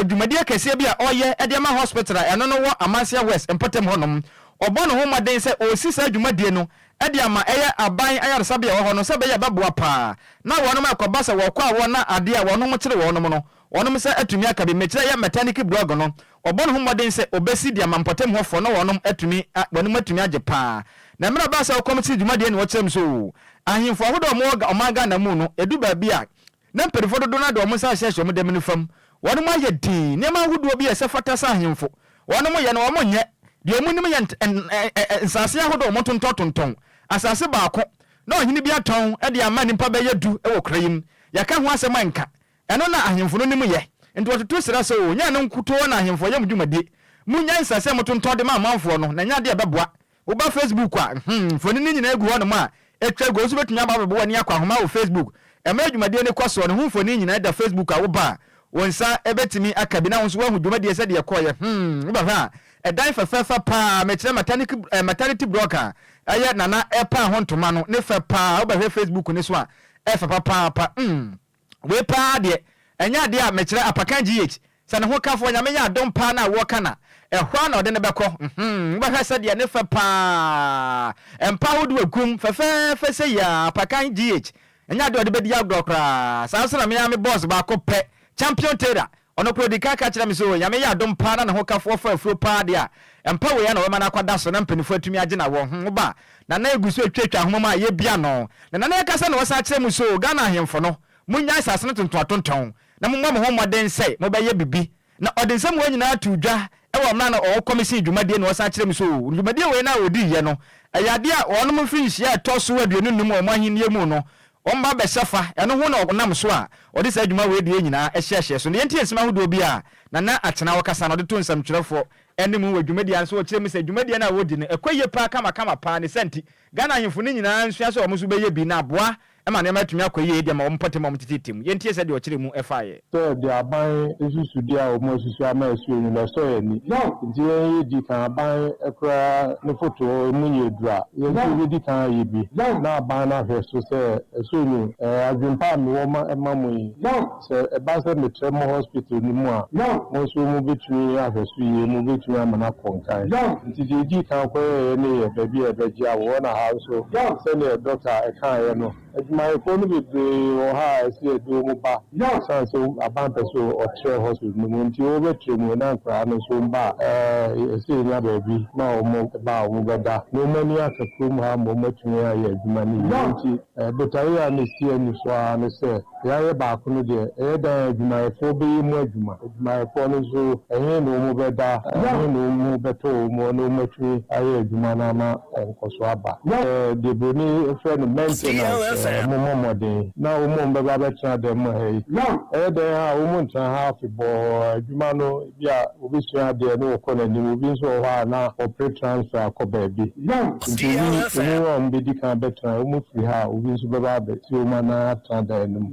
dwumadie kɛseɛ bi a ɔreyɛ de ama hospital a ɛno no wɔ Amansia West mpɔtam hɔnom. Ɔbɔ ne ho mmɔden sɛ ɔresi saa dwumadie no de ama ɛyɛ aban ayaresabea a ɛwɔ hɔ no sɛ ɛbɛyɛ a ɛbɛboa paa na wɔnom ɛkɔba sɛ wɔkɔ a wɔn na adeɛ a wɔnom kyere wɔnom no wɔnom nsa atumi aka bi. Mekyerɛ ɛyɛ maternity blog no ɔbɔ ne ho mmɔden sɛ ɔbɛsi de ama mpɔtam hɔfoɔ na wɔnom atumi wɔnom atumi agye paa. Na mmerɛ ɔbaa sɛ ɔkɔm kyere dwumadie na ɔkyerɛ mu sɛ oo ahemfo ahodoɔ a wɔwɔ ɔman Ghana mu no ɛdu baabi a na mpaninfoɔ dodoɔ no ara de wɔn nsa ahyehyɛ wɔn dɛm no fam. Wɔnom ayɛ dinn. Nneɛma ahodoɔ bi a ɛsɛ fata sɛ ahemfo wɔnom yɛ no wɔn nyɛ. Deɛ wɔn nim yɛ nsase ahodoɔ a wɔn tontɔn tontɔn. Asase baako na ɔhene bi atɔn de ama nnipa bɛyɛ du wɔ kuro yi mu. Yɛka ho asɛm a nka ɛno na ahemfo no nim yɛ. Nti wɔtoto srɛ sɛ oo nyɛ ɛno nkutoo na ahemfo yɛ mo dwumadie. Monnya nsase a motontɔn de ma amanfoɔ no na ɛnyɛ adeɛ a ɛbɛboa. Woba Facebook a, hmm, mfoni no nyinaa gu hɔnom a etwa gu. Wo nso wobɛtumi aba abɛbɔ w'ani akɔ ahoma wɔ Facebook. Mmerɛ dwumadie no kɔ soɔ no, ho mfoni nyinaa da Facebook a woba a, wo nsa bɛtumi aka bi na wo nso woahu dwumadie sɛdeɛ ɛkɔeɛ. Hmm, wobɛhwɛ a, ɛdan fɛfɛɛfɛ paa, mekyerɛ maternity, eh, maternity block a ɛyɛ Nana ɛpaa ho ntoma no, ne fɛ paa. Wobɛhwɛ Facebook no so a, ɛfɛ papaapa. Hmm. Wei paa deɛ ɛnyɛ adeɛ a mekyerɛ Apakan GH sɛ ne ho kafoɔ Nyame yɛ adom paa na awoɔ ka na ɛhɔ ara na ɔde no bɛkɔ mm wobɛhwɛ sɛdeɛ ne fɛ paa mpa ahodoɔ agum fɛfɛɛfɛ sei aa Apakan GH ɛnyɛ adeɛ a ɔde bɛdi agorɔ koraa saa nso na me ara me boss baako pɛ Champion Taylor Ɔno koraa ɔdii kan ka kyerɛɛ me sɛ, Oo, Nyame yɛ adom paa na ne hokafoɔ fa afuro paa deɛ a, mpa wei ara na ɔbɛma no akɔda so na mpaninfoɔ atumi agye no awɔ ho ba a, Nana gu so retwatwa ahoma mu a yɛbia no. Na Nana ankasa na ɔsan kyerɛ mu sɛ, Oo, Ghana ahemfo no, monnyae asase no tontoatontɔn na mommɔ mo ho mmɔden sɛ mobɛyɛ biribi. Na ɔde nsɛm wei nyinaa too dwa wɔ mmerɛ a na ɔrekɔmihyin dwumadie na ɔsan kyerɛ mu sɛ, Oo, dwumadie wei no a wɔdiiɛ no, ɛyɛ adeɛ a wɔnom mfirinhyia a ɛtɔ so 25 wɔ wɔn ahennie mu no, Wɔba bɛhyɛ fa, ɛno ho na ɔnam so a ɔde saa adwuma wei deɛ nyinaa hyeɛhyeɛ so. Na yɛntie nsɛm ahodoɔ bi a Nana Atena ɔkasa na ɔde to nsɛmtwerɛfoɔ anim wɔ dwumadie ano so. Ɔkyerɛ mu sɛ dwumadie no a wɔdi no ɛkɔ yie paa kamakama paa ne saa nti Ghana ahemfo no nyinaa nsua sɛ wɔn nso bɛyɛ bi na aboa ma nneɛma atumi akɔ yie de ama wɔn mpɔtam a wɔtetete mu. Yɛntie sɛdeɛ ɔkyerɛ mu faeɛ. Sɛ deɛ aban nsusudeɛ a wɔn asusu ama asuo yi no ɛsɔ yɛn ani. Nti yɛn yɛdi kan aban koraa ne fotoɔ ɛmu nyɛ duru a, yɛn nso yɛbɛdi kan ayɛ bi na aban no ahwɛ so sɛ ɛsɔ ani. Adwempa a mewɔ ma ma mo yi, sɛ ɛba sɛ metrɛ mo hospital no mu a, mo nso mobɛtumi ahwɛ so yie, mobɛtumi ama no akɔ nkan. Nti deɛ ɛdii kan kɔyɛeɛ ne yɛ baabi a yɛbɛgye awoɔ na ha nso sɛdeɛ dɔkta kaeɛ no. Adwumayɛfoɔ no bebree wɔ ha a ɛsɛ yɛde wɔn ba, ɛsiane sɛ aban pɛ sɛ ɔtrɛ hospital no mu nti wɔbɛtrɛ mu na nkwadaa no nso ba a, ɛsɛ yɛnya baabi ma wɔn ba a wɔbɛda na wɔn ani aka kurom ha ma wɔatumi ayɛ adwuma no yie. Nti botaeɛ a mesi ani so ara ne sɛ yɛayɛ baako no deɛ, ɛyɛ dan a adwumayɛfoɔ bɛyɛ mu adwuma. Adwumayɛfoɔ no nso, ɛhe na wɔbɛda, ɛhe na wɔbɛtɔ wɔn na wɔatumi ayɛ adwuma no ama nkɔso aba. Deɛ buroni frɛ no maintenance, mommɔ mmɔden na wɔn a wɔbɛba abɛtena dan mu ha yi, ɛyɛ dan a wɔn ntena ha afebɔɔ. Adwuma no bi a wɔbɛsua adeɛ na wɔkɔ n'anim, obi nso wɔ hɔ a na wɔpere transfer akɔ baabi. Nti obi wɔn a wɔbɛdi kan bɛtena, wɔn firi ha a, obi nso bɛba abɛsi wɔn anan atena dan no mu.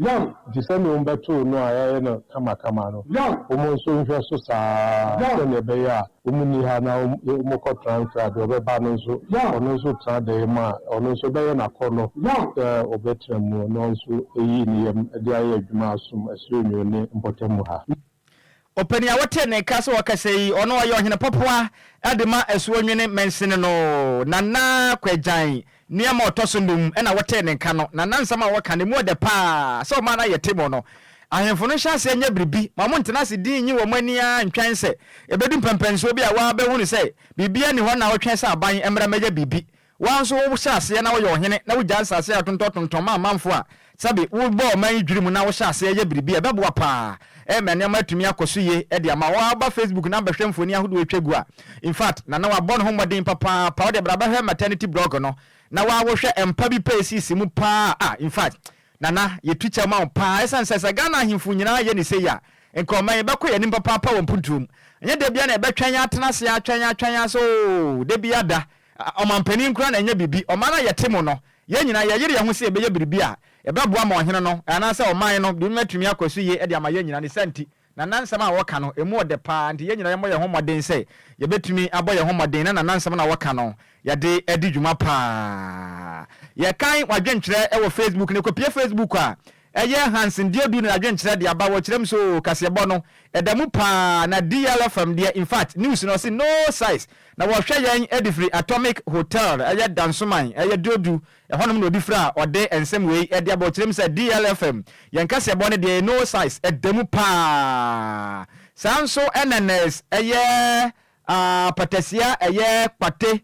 Nti sɛnea wɔbɛtoo no a yɛayɛ no kamakama no, wɔn nso nhwɛ so saa sɛnea ɛbɛyɛ a wɔn nni ha na wɔkɔ transfer a, deɛ ɔbɛba no nso, ɔno nso tena dan mu a, ɔno nso bɛyɛ n'akɔnnɔ sɛ ɔbɛtena mu na ɔno nso ayi ne yam de ayɛ adwuma asom Asuonwuo ne mpɔtam ha. Ɔpanin a wɔte ne nka sɛ ɔkasa yi, ɔno ɔyɛ Ɔhene Pɔpoa de ma Asuonwene mansini no, Nana Kwagyan Nneɛma a ɔtɔ so num na wɔtee ne nka no, na na nsɛm a wɔka no, emu ɔdɛ paa. Sɛ ɔman no ayɛ te no, ahemfo no nhyɛ aseɛ nyɛ biribi ma wɔntena ase dinn nyi wɔn ani ara ntwɛn sɛ ɛbɛdu mpɛnpɛnsoɔ bi a wɔabɛhunu sɛ biribiara nni hɔ na wɔtwɛn sɛ aban mmra mmɛyɛ biribi. Wo ara nso wohyɛ aseɛ na woyɛ ɔhene na wogyaa nsase a wɔtontɔntontɔn ma amanfoɔ a, sɛbe wobɔ ɔman yi dwiri mu na wohyɛ aseɛ yɛ biribi a, ɛbɛboa paa ma nneɛma atumi akɔ so yie de ama wo. Woba Facebook na bɛhwɛ mfoni ahodoɔ a ɛtwa gu a, in fact, Nana wabɔ ne ho mmɔden papaapa. Wodeɛ bra bɛhwɛ maternity blog no na wo ara wohwɛ mpa bi pɛ ɛsisi mu paa a, in fact, Nana yɛtu kyɛ ma wo paa. Ɛsiane sɛ sɛ Ghana ahemfo nyinaa yɛ ne sei a, nka ɔman yi bɛkɔ yɛn anim papaapa wɔ mpuntuo mu. Ɛnyɛ da biara na yɛbɛtwɛn atena ase atwɛn atwɛn ara sɛ oo, da biara da, ɔmampanin koraa na ɛnyɛ biribi. Ɔman a yɛte mu no, yɛn nyinaa yɛyere yɛn ho sɛ yɛbɛyɛ biribi a ɛbɛboa ma ɔhene no anaasɛ ɔman no biribi atumi akɔ so yie de ama yɛn nyinaa. Ne saa nti, Nana nsɛm a wɔka no, ɛmu ɔdɛ paa, nti yɛn nyinaa yɛmmɔ yɛn ho mmɔden sɛ yɛbɛtumi abɔ yɛn ho mmɔden na Nana nsɛm no a wɔka no, yɛde adi dwuma paa. Yɛkan w'adwenkyerɛ wɔ Facebook no, kɔpue Facebook a, ɛyɛ Hansen Diodu na n'adwenkyerɛ de aba, wɔkyerɛ mu sɛ oo, kaseɛbɔ no, ɛda mu paa, na DLFM deɛ, in fact, news no, ɔse no size, na wɔhwɛ yɛn de firi Atomic Hotel, ɛyɛ Dansoman, ɛyɛ Diodu, Ɛhɔnom na ɔdi firi a ɔde nsɛm wei de aba. Ɔkyerɛ mu sɛ, DLFM, yɛn kaseɛbɔ no deɛ no size, ɛda mu pa ara. Saa nso na Nurse ɛyɛ Patasia ɛyɛ Kpate,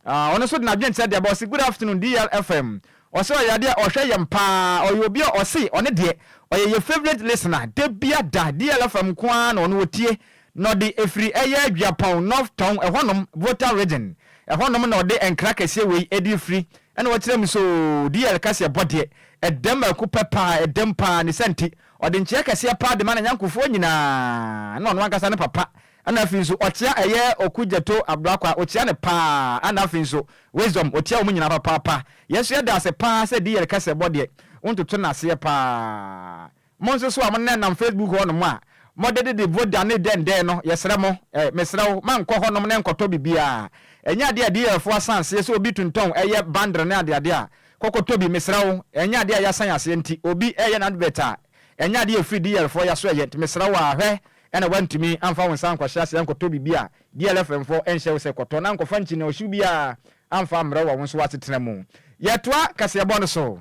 ɔno nso de n'adwenkyerɛ de aba. Ɔse, Good afternoon DLFM. Ɔse ɔyɛ adeɛ a ɔhwɛ yɛn pa ara. Ɔyɛ obi a ɔse ɔno deɛ ɔyɛ yɛn favourite listener. Da bia da DLFM nko ara na ɔno ɔtie. Na ɔde ɛfiri ɛyɛ Duapɔn North Tɔn ɛhɔnom, Volta Region. Ɛhɔnom na ɔde nkra kɛseɛ wei de refiri. Ɛna ɔkyerɛ mu sɛ oo, DL kaseɛbɔ deɛ, ɛdam mako pɛ paa, ɛdam paa, ne saa nti, ɔde nkyea kɛseɛ paa de ma n'anyankofoɔ nyinaa, ɛna ɔno ankasa ne papa, ɛna afei nso ɔkyea ɛyɛ Okudzeto Ablakwa, ɔkyea no paa, ɛna afei nso Wisdom, ɔkyea wɔn nyinaa papaapa. Yɛn nso yɛda ase paa sɛ DL kaseɛbɔ deɛ, wontoto no aseɛ paa. Mo nso so a mo nenam Facebook hɔ nom a mo de dede voda ne dɛn dɛn no yɛsrɛ mo eh mesrɛ wo ma nkɔ hɔ nom ne nkɔtɔ bibiaa ɛnyɛ adeɛ a DL foɔ asan aseɛ sɛ obi tontɔn ɛyɛ bandre ne adeade a kɔ kɔtɔ bi mesrɛ wo ɛnyɛ adeɛ a yasan aseɛ nti obi ɛyɛ n'advert a ɛnyɛ adeɛ a ɛfiri DL foɔ yaso ɛyɛ nti mesrɛ wo a hwɛ ɛna wantumi amfa wo nsa ankɔhyɛ aseɛ ankɔtɔ bibi a DL FM foɔ ɛnhyɛ wo sɛ kɔtɔ na nkɔfa nkyini ɔhyew biaa amfa ammrɛ wɔ wo nso w'asetena mu. Yɛtoa kaseɛbɔ no so.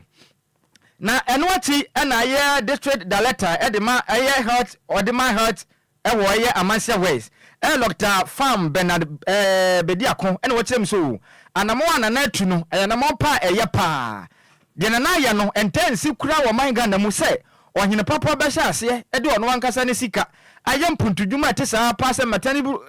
Na ɛno akyi na ɛyɛ district director de ma ɛyɛ health ɔde ma health ɛwɔ ɛyɛ Amansia West ɛyɛ Doctor Farm Bernard ɛɛ Bediako ɛna wɔkyerɛ mu sɛ o anamɔn a Nana atu no ɛyɛ anamɔn pa a ɛyɛ paa deɛ Nana ayɛ no ɛntaa nsi koraa wɔ ɔman Ghana mu sɛ ɔhene papa bɛhyɛ aseɛ de ɔno ankasa ne sika ayɛ mpuntudwuma a ɛte saa paa sɛ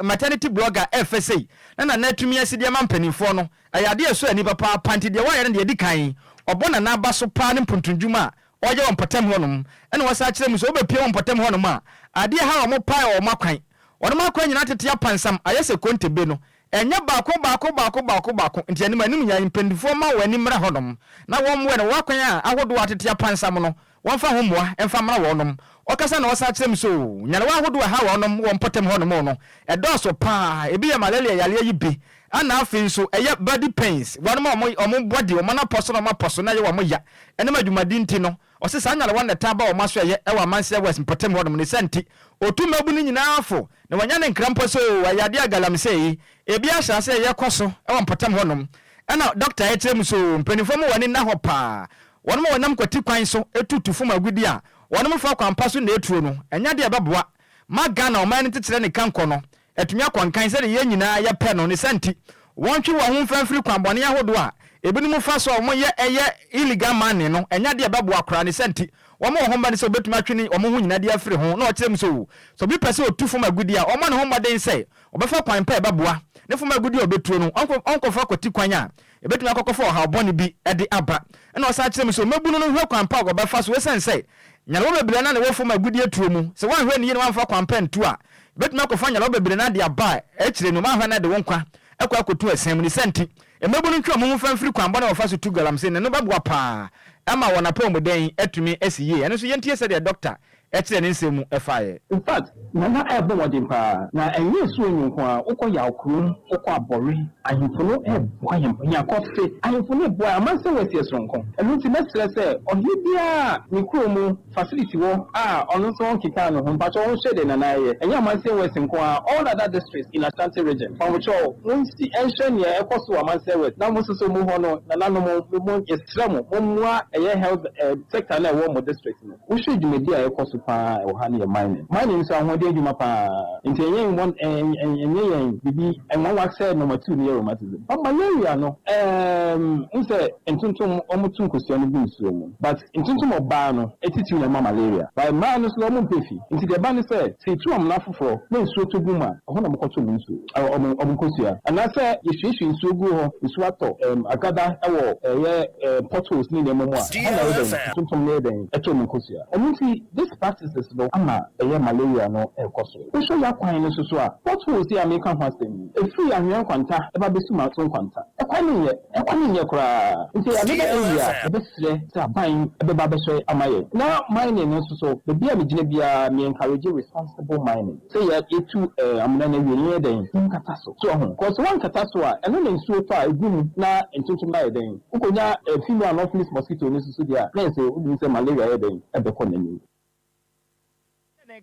maternity blogger ɛfɛ sei na Nana atumi asi de ama mpanimfoɔ no Ɛyɛ adeɛ a ɛsɔ ani papaapa, nti deɛ wayɛ no deɛ ɛdi kan, ɔbɔ Nana aba so paa ne mpontondwuma a ɔyɛ wɔ mpɔtam hɔnom. Ɛna ɔsan kyerɛ mu sɛ wobɛpue wɔ mpɔtam hɔnom a, adeɛ ɛha wɔn paa yɛ wɔn akwan. Wɔn akwan nyinaa tete apansam, ayɛ sɛ kontebe no, ɛnyɛ baako baako baako baako baako, nti anim anim nyinaa mpanimfoɔ mma wɔn ani mmra hɔnom na wɔmmoa no wɔ akwan a ahodoɔ a atete apansam no, wɔmfa ho mmoa mfa mmra wɔnom. Ɔkasa na ɔsan kyerɛ mu sɛ oo, nyarewa ahodoɔ a ɛha wɔnom wɔ mpɔtam hɔnom no, ɛdɔɔso paa, ebi yɛ malaria yareɛ yi bi, Ɛna afei nso ɛyɛ body pains, wɔnom a wɔn wɔn body, wɔn apɔ so na wɔn apɔ so na ɛyɛ wɔn ya ɛnam adwumadi nti no, ɔse saa nyarewa no na ɛtaa ba wɔn aso ɛyɛ ɛwɔ Amanseɛ West mpɔtam hɔnom, ne saa nti ɔtu mmabunu nyinaa fo na wɔanya ne nkra mpo sɛ oo ɛyɛ adeɛ a galamsey yi ebi ahyɛ aseɛ ɛyɛ kɔ so ɛwɔ mpɔtam hɔnom. Ɛna doctor ɛkyerɛ mu sɛ oo mpaninfoɔ mo wɔn ani nna hɔ paa. Wɔnom a wɔnam kwati kwan so tu tu fam agudi a wɔnom fa kwan pa so na etuo no, ɛnyɛ adeɛ a ɛbɛboa ma Ghana ɔman no ntekyerɛ ne kankɔ no atumi akɔ nkan sɛdeɛ yɛn nyinaa yɛpɛ no. Ne sa nti, wɔntwe wɔn ho mfa mfiri kwan bɔne ahodoɔ a ebinom fa so a wɔyɛ ɛyɛ illegal mining no, ɛnyɛ adeɛ a ɛbɛboa koraa. Ne sa nti, wɔn wɔ ho mmɔden sɛ wɔbɛtumi atwe ne wɔn ho nyinaa de afiri ho. Na ɔkyerɛ mu sɛ o, sɛ obi pɛ sɛ ɔtu fam agudi a, ɔmmɔ ne ho mmɔden sɛ ɔbɛfa kwan pa a ɛbɛboa ne fam agudi a ɔbɛtuo no, ɔnkɔfa kwati kwan a ɛbɛtumi akɔkɔfa ɔhaw bɔne bi de aba. Ɛna ɔsan kyerɛ mu sɛ ɔmmabunu no nhwɛ kwan pa a wɔbɛfa so, ɛsiane sɛ nyarewa bebree na ne wɔ fam agudie tuo mu. Sɛ woanhwɛ ne yie na woamfa kwan pa ntu a, ɛbɛtumi akɔfa nyarewa bebree na de aba a, akyire no woanhwɛ na de wo nkwa akɔ akɔtu ɛsɛn mu. Ne sa nti, mmabunu ntwe wɔn ho mfa mfiri kwan bɔne a wɔfa so tu galamsey no, ɛno bɛboa paa ama wɔn apɔmuden atumi asi yie. Ɛno nso yɛntie sɛdeɛ dɔkta ɛkyerɛ ne nsɛm mu ɛfaeɛ. In fact, Nana ɛrebɔ mmɔden paa, na ɛnyɛ nsuo nyi nko a. Wokɔ Yawkurom, wokɔ Abɔre, ahemfo no ɛreboa yɛn. Nyakɔfe ahemfo no ɛboa yɛn. Amansan wɔ asi soronko. Ɛno nti mɛsrɛ sɛ ɔhene biara a ne kuro mu facility wɔ a ɔno nso ɔnkeka ne ho, mpakyɛ ɔnhwɛ deɛ Nana ɛyɛ. Ɛnyɛ Amansan West nko a, all other districts in Ashanti Region, mpamokyɛw, monsi ɛnhwɛ nea ɛkɔ so wɔ Amansan West na mo nso so mu hɔ no. Nananom, mo yɛsrɛ mo, mommoa ɛyɛ health sector na ɛwɔ mo district no. Wohwɛ dwumadi a ɛkɔ so paa ɛwɔ ha no yɛ mining. Mining nso ahoɔden adwuma paa, nti ɛnyɛ wɔn ɛnyɛ yɛn bibi nwanwa sɛ number two no yɛ rheumatism. But malaria no, n sɛ ntontom wɔn to nkosua no gu nsuo mu, but ntontom ɔbaa no etitiw na ɛma malaria, but mmaa no nso wɔn mpɛ fi. Nti deɛ ɛba ne sɛ etu amena foforɔ na nsuo tɔ gu mu a, ɛhɔ na wɔkɔto wɔn nsuo, wɔn nkosua, anaasɛ yɛhwiehwie nsuo gu hɔ, nsuo atɔ agada ɛwɔ ɛyɛ potholes ne nneɛma mu a, ɛhɔ na ɛyɛ dɛn, ntontom no yɛ dɛn, ɛtɔ wɔn nkosua. Ɛno nti this practices no ama ɛyɛ malaria no ɛkɔ so. Wohwɛ yɛ akwan no soso a, potholes yi a meka ho asɛm yi, efiri Anwea Nkwanta ɛba bɛsi Maato Nkwanta, ɛkwan no nyɛ, ɛkwan no nyɛ koraa. Nti another area yɛbɛsrɛ sɛ aban ɛbɛba abɛhwɛ ama yɛ. Na mining no nso so, beebi a megyina biara, me encourage responsible mining, sɛ yɛ yɛtu amena no awie no, yɛ dɛn, yɛnkata so so ɔho kɔsɛ wankata so a, ɛno na nsuo tɔ a egu mu na ntontom no ayɛ dɛn, wokɔnya female Anopheles mosquito no soso deɛ a, na ɛsɛ wonim sɛ malaria yɛ dɛn, ɛbɛkɔ n'anim.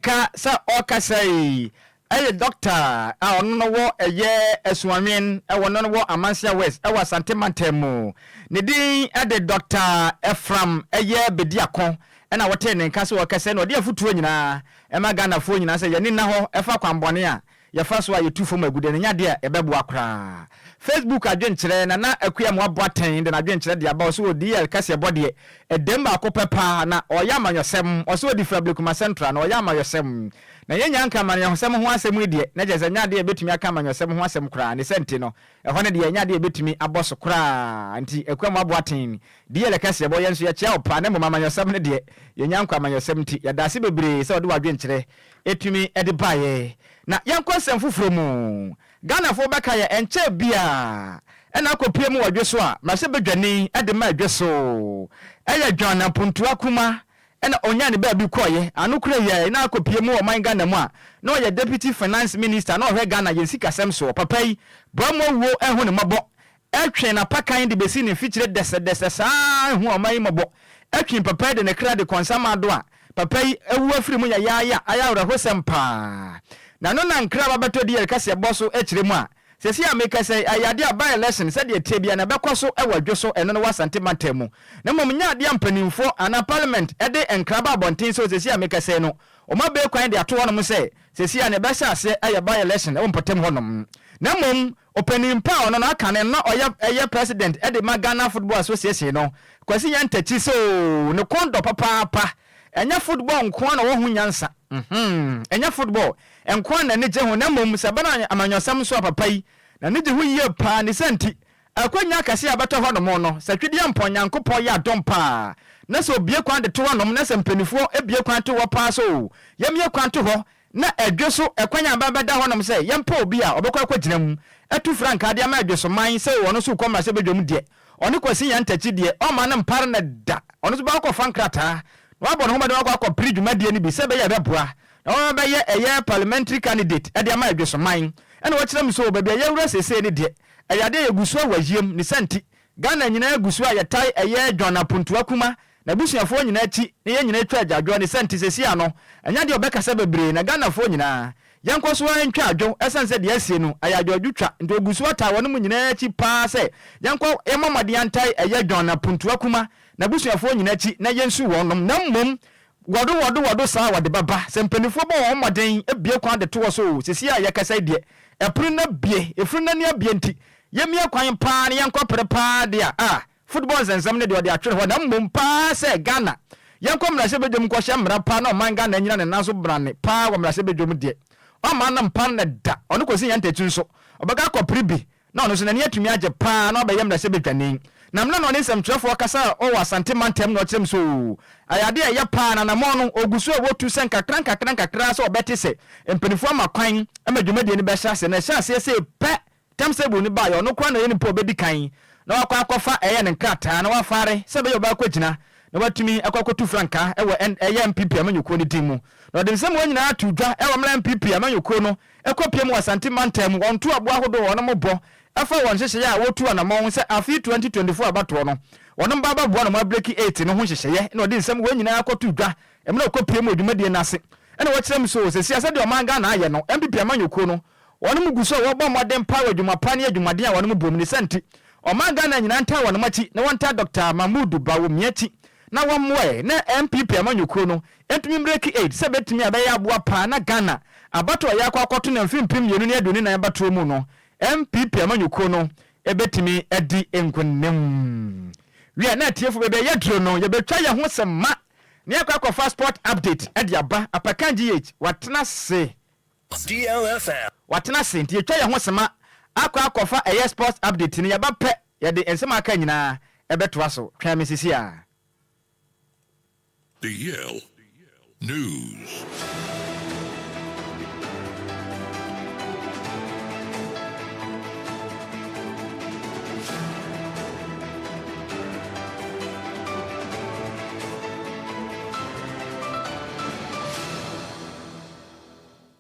Ka sɛ ɔkasa yi ɛyɛ dɔkta a ɔno no wɔ ɛyɛ Asuanwen, ɛwɔ no wɔ Amansia West ɛwɔ Asante mantam mu. Ne din ɛde Dɔkta Ephraim ɛyɛ Bediako. Ɛna wɔtee ne nka sɛ ɔkasa na ɔde afotuo nyinaa ɛma Ghanafoɔ nyinaa sɛ yɛne nna hɔ ɛfa kwanbɔne a yɛfa so a yɛtu fam agude no, nyɛ adeɛ a ɛbɛboa koraa. Facebook adwenkyerɛ, Nana Akua mu aboa tɛn de n'adwenkyerɛ de aba. Ɔsɛ wɔ DL kɛseɛ bɔ deɛ ɛdɛm baako pɛ paa na ɔyɛ amanyɔsɛm. Ɔsɛ ɔdi fira Blekuma Central na ɔyɛ amanyɔsɛm na yɛnya nka amanyɔsɛm ho asɛm yi deɛ, na kyerɛ sɛ nyɛ adeɛ a ɛbɛtumi aka amanyɔsɛm ho asɛm koraa. Ne sɛ nti no, ɛhɔ no deɛ, ɛnyɛ adeɛ a ɛbɛtumi abɔ so koraa. Nti Akua mu aboa ten DL kɛseɛ bɔ, yɛn nso yɛkyea wo paa, na mmom amanyɔsɛm no deɛ, yɛnya nkɔ amanyɔsɛm. Nti yɛda ase bebree sɛ ɔde w'adwenkyerɛ ɛtumi de baeɛ. Na yɛnkɔ nsɛm foforɔ mu. Ghanafoɔ bɛka yɛ ɛnkyɛ biaa ɛna akɔpie mu wɔ dwe so a mmarahyɛ badwani de ma dwe so ɛyɛ John Apontua Kuma, ɛna ɔnyaa ne baabi kɔɔyɛ ano kura yɛ na akɔpie mu wɔ ɔman Ghana mu a na ɔyɛ Deputy Finance Minister na ɔhwɛ Ghana yɛn sikasɛm soɔ. Papa yi boa mu awuo ɛho ne mmɔbɔ ɛtwe n'apakan de bɛsi ne mfikyire dɛsɛdɛsɛ saa ɛho ɔman yi mmɔbɔ ɛtwe papa yi de ne kra de kɔnsam ado a papa yi awu afiri mu yayaaya. Ayɛ awerɛhosɛm paa na no na nkra ba bɛtɔ di yɛrekasa ɛbɔ so akyerɛ mu a sɛsi a meka sɛ ɛyɛ adeɛ a by election sɛdeɛ tie bia na ɛbɛkɔ so ɛwɔ adwo so, ɛno no wɔ Asante mantam mu. Na mmom nyɛ adeɛ a mpanimfoɔ anaa parliament ɛde nkra ba abɔnten sɛ sɛsi a meka sɛ no wɔn abɛɛ kwan de ato hɔnom sɛ sɛsi a na ɛbɛhyɛ aseɛ ɛyɛ by election ɛwɔ mpɔtam hɔnom. Na mmom ɔpanin pa a ɔno no aka ne na ɔyɛ ɛyɛ president ɛde ma Ghana Football Association no, Kwasi Nyantakyi, sɛ o ne kɔn dɔ papaapa ɛnyɛ football nko ara na ɔwɔ ho nyansa, ɛnyɛ football nko ara na ani gye ho, na mmom sɛ ɛbɛn amanyɔsɛm nso a, papa yi n'ani gye ho yie paa. Ne sɛ nti akwanya akɛse a bɛtɔ hɔnom no, sɛ Twedeɛ Mpɔn Nyankopɔn yɛ adom paa na sɛ obie kwan de to hɔnom, na sɛ mpanimfoɔ ebie kwan to hɔ paa so yɛmmie kwan to hɔ na ɛdwe so ɛkwan a bɛbɛda hɔnom sɛ yɛmpɛ obi a ɔbɛkɔ akɔgyina mu atu frankaa de ama adwe so man sɛ ɔno nso kɔ mmarahyɛ badwam deɛ, ɔne Kwasi Nyantakyi deɛ, ɔma no mpare no da. Ɔno nso bɛkɔfa nkrataa na wabɔ ne ho mmɔden wakɔ akɔpere dwumadie no bi sɛ ɛbɛyɛ ɛbɛboa na wɔbɛyɛ ɛyɛ parliamentary candidate de ama adwe so man. Ɛna wɔkyerɛ mu so baabi a yɛwura seesei no deɛ, ɛyɛ adeɛ yɛgu so wɔ yiem. Ne sɛ nti Ghana nyinaa gu so a yɛtae ɛyɛ John Apontua Kuma n'abusuafoɔ nyinaa akyi na yɛn nyinaa atwa agyaadwoɔ. Ne sɛ nti seesei ano ɛnyɛ adeɛ a ɔbɛkasa bebree na Ghanafoɔ nyinaa Yɛnkɔ so ara ntwa adwo ɛsiane sɛ deɛ asie no ɛyɛ adwoadwotwa nti ɔgu so ataa wɔnom nyinaa akyi paa sɛ yɛnkɔ yɛmmɔ mmɔden antae ɛyɛ John Apuntua Kuma n'abusuafoɔ nyinaa akyi na yɛnsu wɔnom na mmom wɔdo wɔdo wɔdo saa a wɔde bɛba sɛ mpaninfoɔ bɔ wɔn ho mmɔden bue kwan de to hɔ so oo sesie a yɛkasa yi deɛ ɛpono no abue efunu no ani abue nti yɛmmia kwan paa na yɛnkɔ pere paa deɛ a Football nsɛnsɛm no deɛ ɔde atwere hɔ na mmom paa sɛ Ghana yɛnkɔ mmarahyɛbadwam nkɔhyɛ mmara paa na ɔman Ghana nnyina ne nan so brane paa wɔ mmarahyɛbadwam deɛ ɔmma no mpa no da ɔno kɔsi Nyantakyi nso ɔbɛka akɔpere bi na ɔno nso n'ani atumi agye paa na wabɛyɛ mmarahyɛbadwani na mmerɛ na ɔne nsɛmtwerɛfoɔ kasa wɔ Asante mantam na ɔkyerɛ mu sɛ oo ɛyɛ adeɛ a ɛyɛ paa na anamɔn no ɔgu so a wɔtu sɛ nkakra nkakra nkakra sɛ ɔbɛte sɛ mpaninfoɔ ama kwan ma dwumadie no bɛhyɛ aseɛ na ɛhyɛ aseɛ sei pɛ Tɛmsɛbul no baeɛ, ɔno koraa na ɔyɛ nipa a ɔbɛdi kan na wakɔ akɔfa ɛyɛ ne nkrataa na wafare sɛ ɛbɛyɛ ɔbɛakɔgyina na watumi akɔ akɔtu frankaa wɔ ɛyɛ NPP amanyɔkuo no din mu. Na ɔde nsɛm wei nyinaa too dwa wɔ mmerɛ NPP amanyɔkuo no kɔpie mu wɔ Asante mantam mu, wɔn ntoaboa ahodoɔ a wɔnom bɔ ɛfa wɔn nhyehyɛeɛ a wɔtu anamɔn sɛ afe 2024 abatoɔ no wɔnom ba abɛboa na wɔabreki eight no ho nhyehyɛeɛ na ɔde nsɛm wei nyinaa kɔtoo dwa mmerɛ ɔkɔpie mu wɔ dwumadie no ase ɛna wɔkyerɛ mu so sɛsia sɛdeɛ ɔman Ghana ayɛ no NPP amanyɔkuo no Wɔnom gu so a wɔbɔ mmɔden paa wɔ adwuma pa ne adwumaden a wɔnom bɔ mu ne saa nti, ɔman Ghana nyinaa ntaa wɔnom akyi na wɔntaa Dɔkta Mahmood Bawumia akyi na wɔmmoa na NPP amanyɔkuo no ntumi mbreki aid sɛ bɛtumi a bɛyɛ aboa paa na Ghana abatoɔ a yɛakɔ akɔto no mfe 2024 abatoɔ mu no NPP amanyɔkuo no bɛtumi adi nkonim. Wiɛ na atiefo baabi a yɛaduro no yɛbɛtwa yɛn ho sema na yɛakɔ akɔfa sport update de aba. Apakan GH watena ase. DLFM. Watena ase nti yɛtwa yɛn ho sema akɔ akɔfa ɛyɛ sports update no yɛba pɛ yɛde nsɛm a aka nyinaa ɛbɛtoa so. Twɛn me sisi ara. DL News.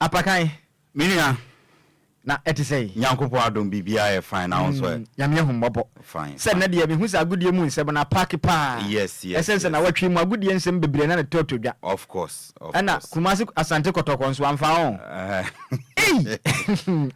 Apakan. Me nua. Na ɛte sɛn? Nyankopɔn adom biribiara yɛ fine na wo nso ɛ? Nyame ahummɔbɔ. Fine Sɛ nnɛ fine. deɛ mehu sɛ agodie mu nsɛm no apaake paa. Yes yes Ɛsɛn sɛ yes. nawɔtwe mu agodie nsɛm bebree na na ɛtɔɔtɔ dwa. Of course of Ɛna course. Kumasi Asante Kɔtɔkɔ nso amfa ho. Ei!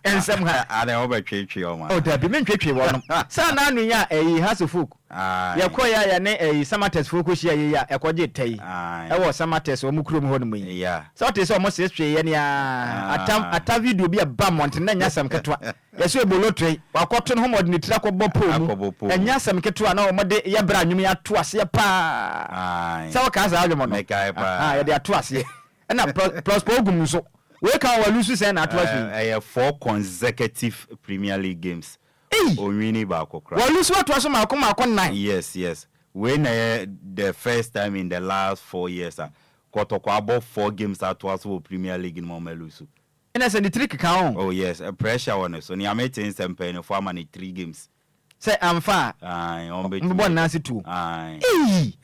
Nsɛm ha. Adɛn wobɛtweetwee wɔn Oh anaa? dabi mentweetwee wɔnom. Sɛ anaa yi a ɛyi Hearts of Oak. Aye. Yɛkɔeɛ a yɛne ɛyi Samatex foɔ kɔhyia yei a ɛkɔgye tɛ yi Aye. ɛwɔ Samatex wɔn kurom hɔ nom yi. Yeah. Sɛ wote sɛ wɔn seeswee yɛn aa ata ata video bi a ɛba mmɔnten na ɛnyɛ asɛm ketewa. Yɛsɛ Obolo Tre wakɔto ne ho ma ɔde ne tiri akɔbɔ pole mu. Akɔbɔ pole Ɛnyɛ mu. asɛm ketewa na wɔde yɛ bra nnwom yi ato aseɛ paa. Aye. Sɛ wokaa saa dwom no? Mekae paa. Ahaa yɛde ato aseɛ. Ɛna plus Prosper Ogum nso wei ka ho walusu sɛn na atoa so yi? Ɛyɛ four consecutive Premier League games Ei! Onwini baako koraa. Wɔlusu atoa so maako maako nnan. Yes yes wei na ɛyɛ the first time in the last four years a Kɔtɔkɔ abɔ four games atoa so wɔ Premier League no mu a wɔn alusu. Ɛna sɛ ne tiri keka ho. Oh yes pressure wɔ ne so nea mete ne sɛ mpanyinfoɔ ama no three games. Sɛ amfa a Ae wɔn bɛtumi wɔbɛbɔ ne nan ase tuo. Ae. Ei!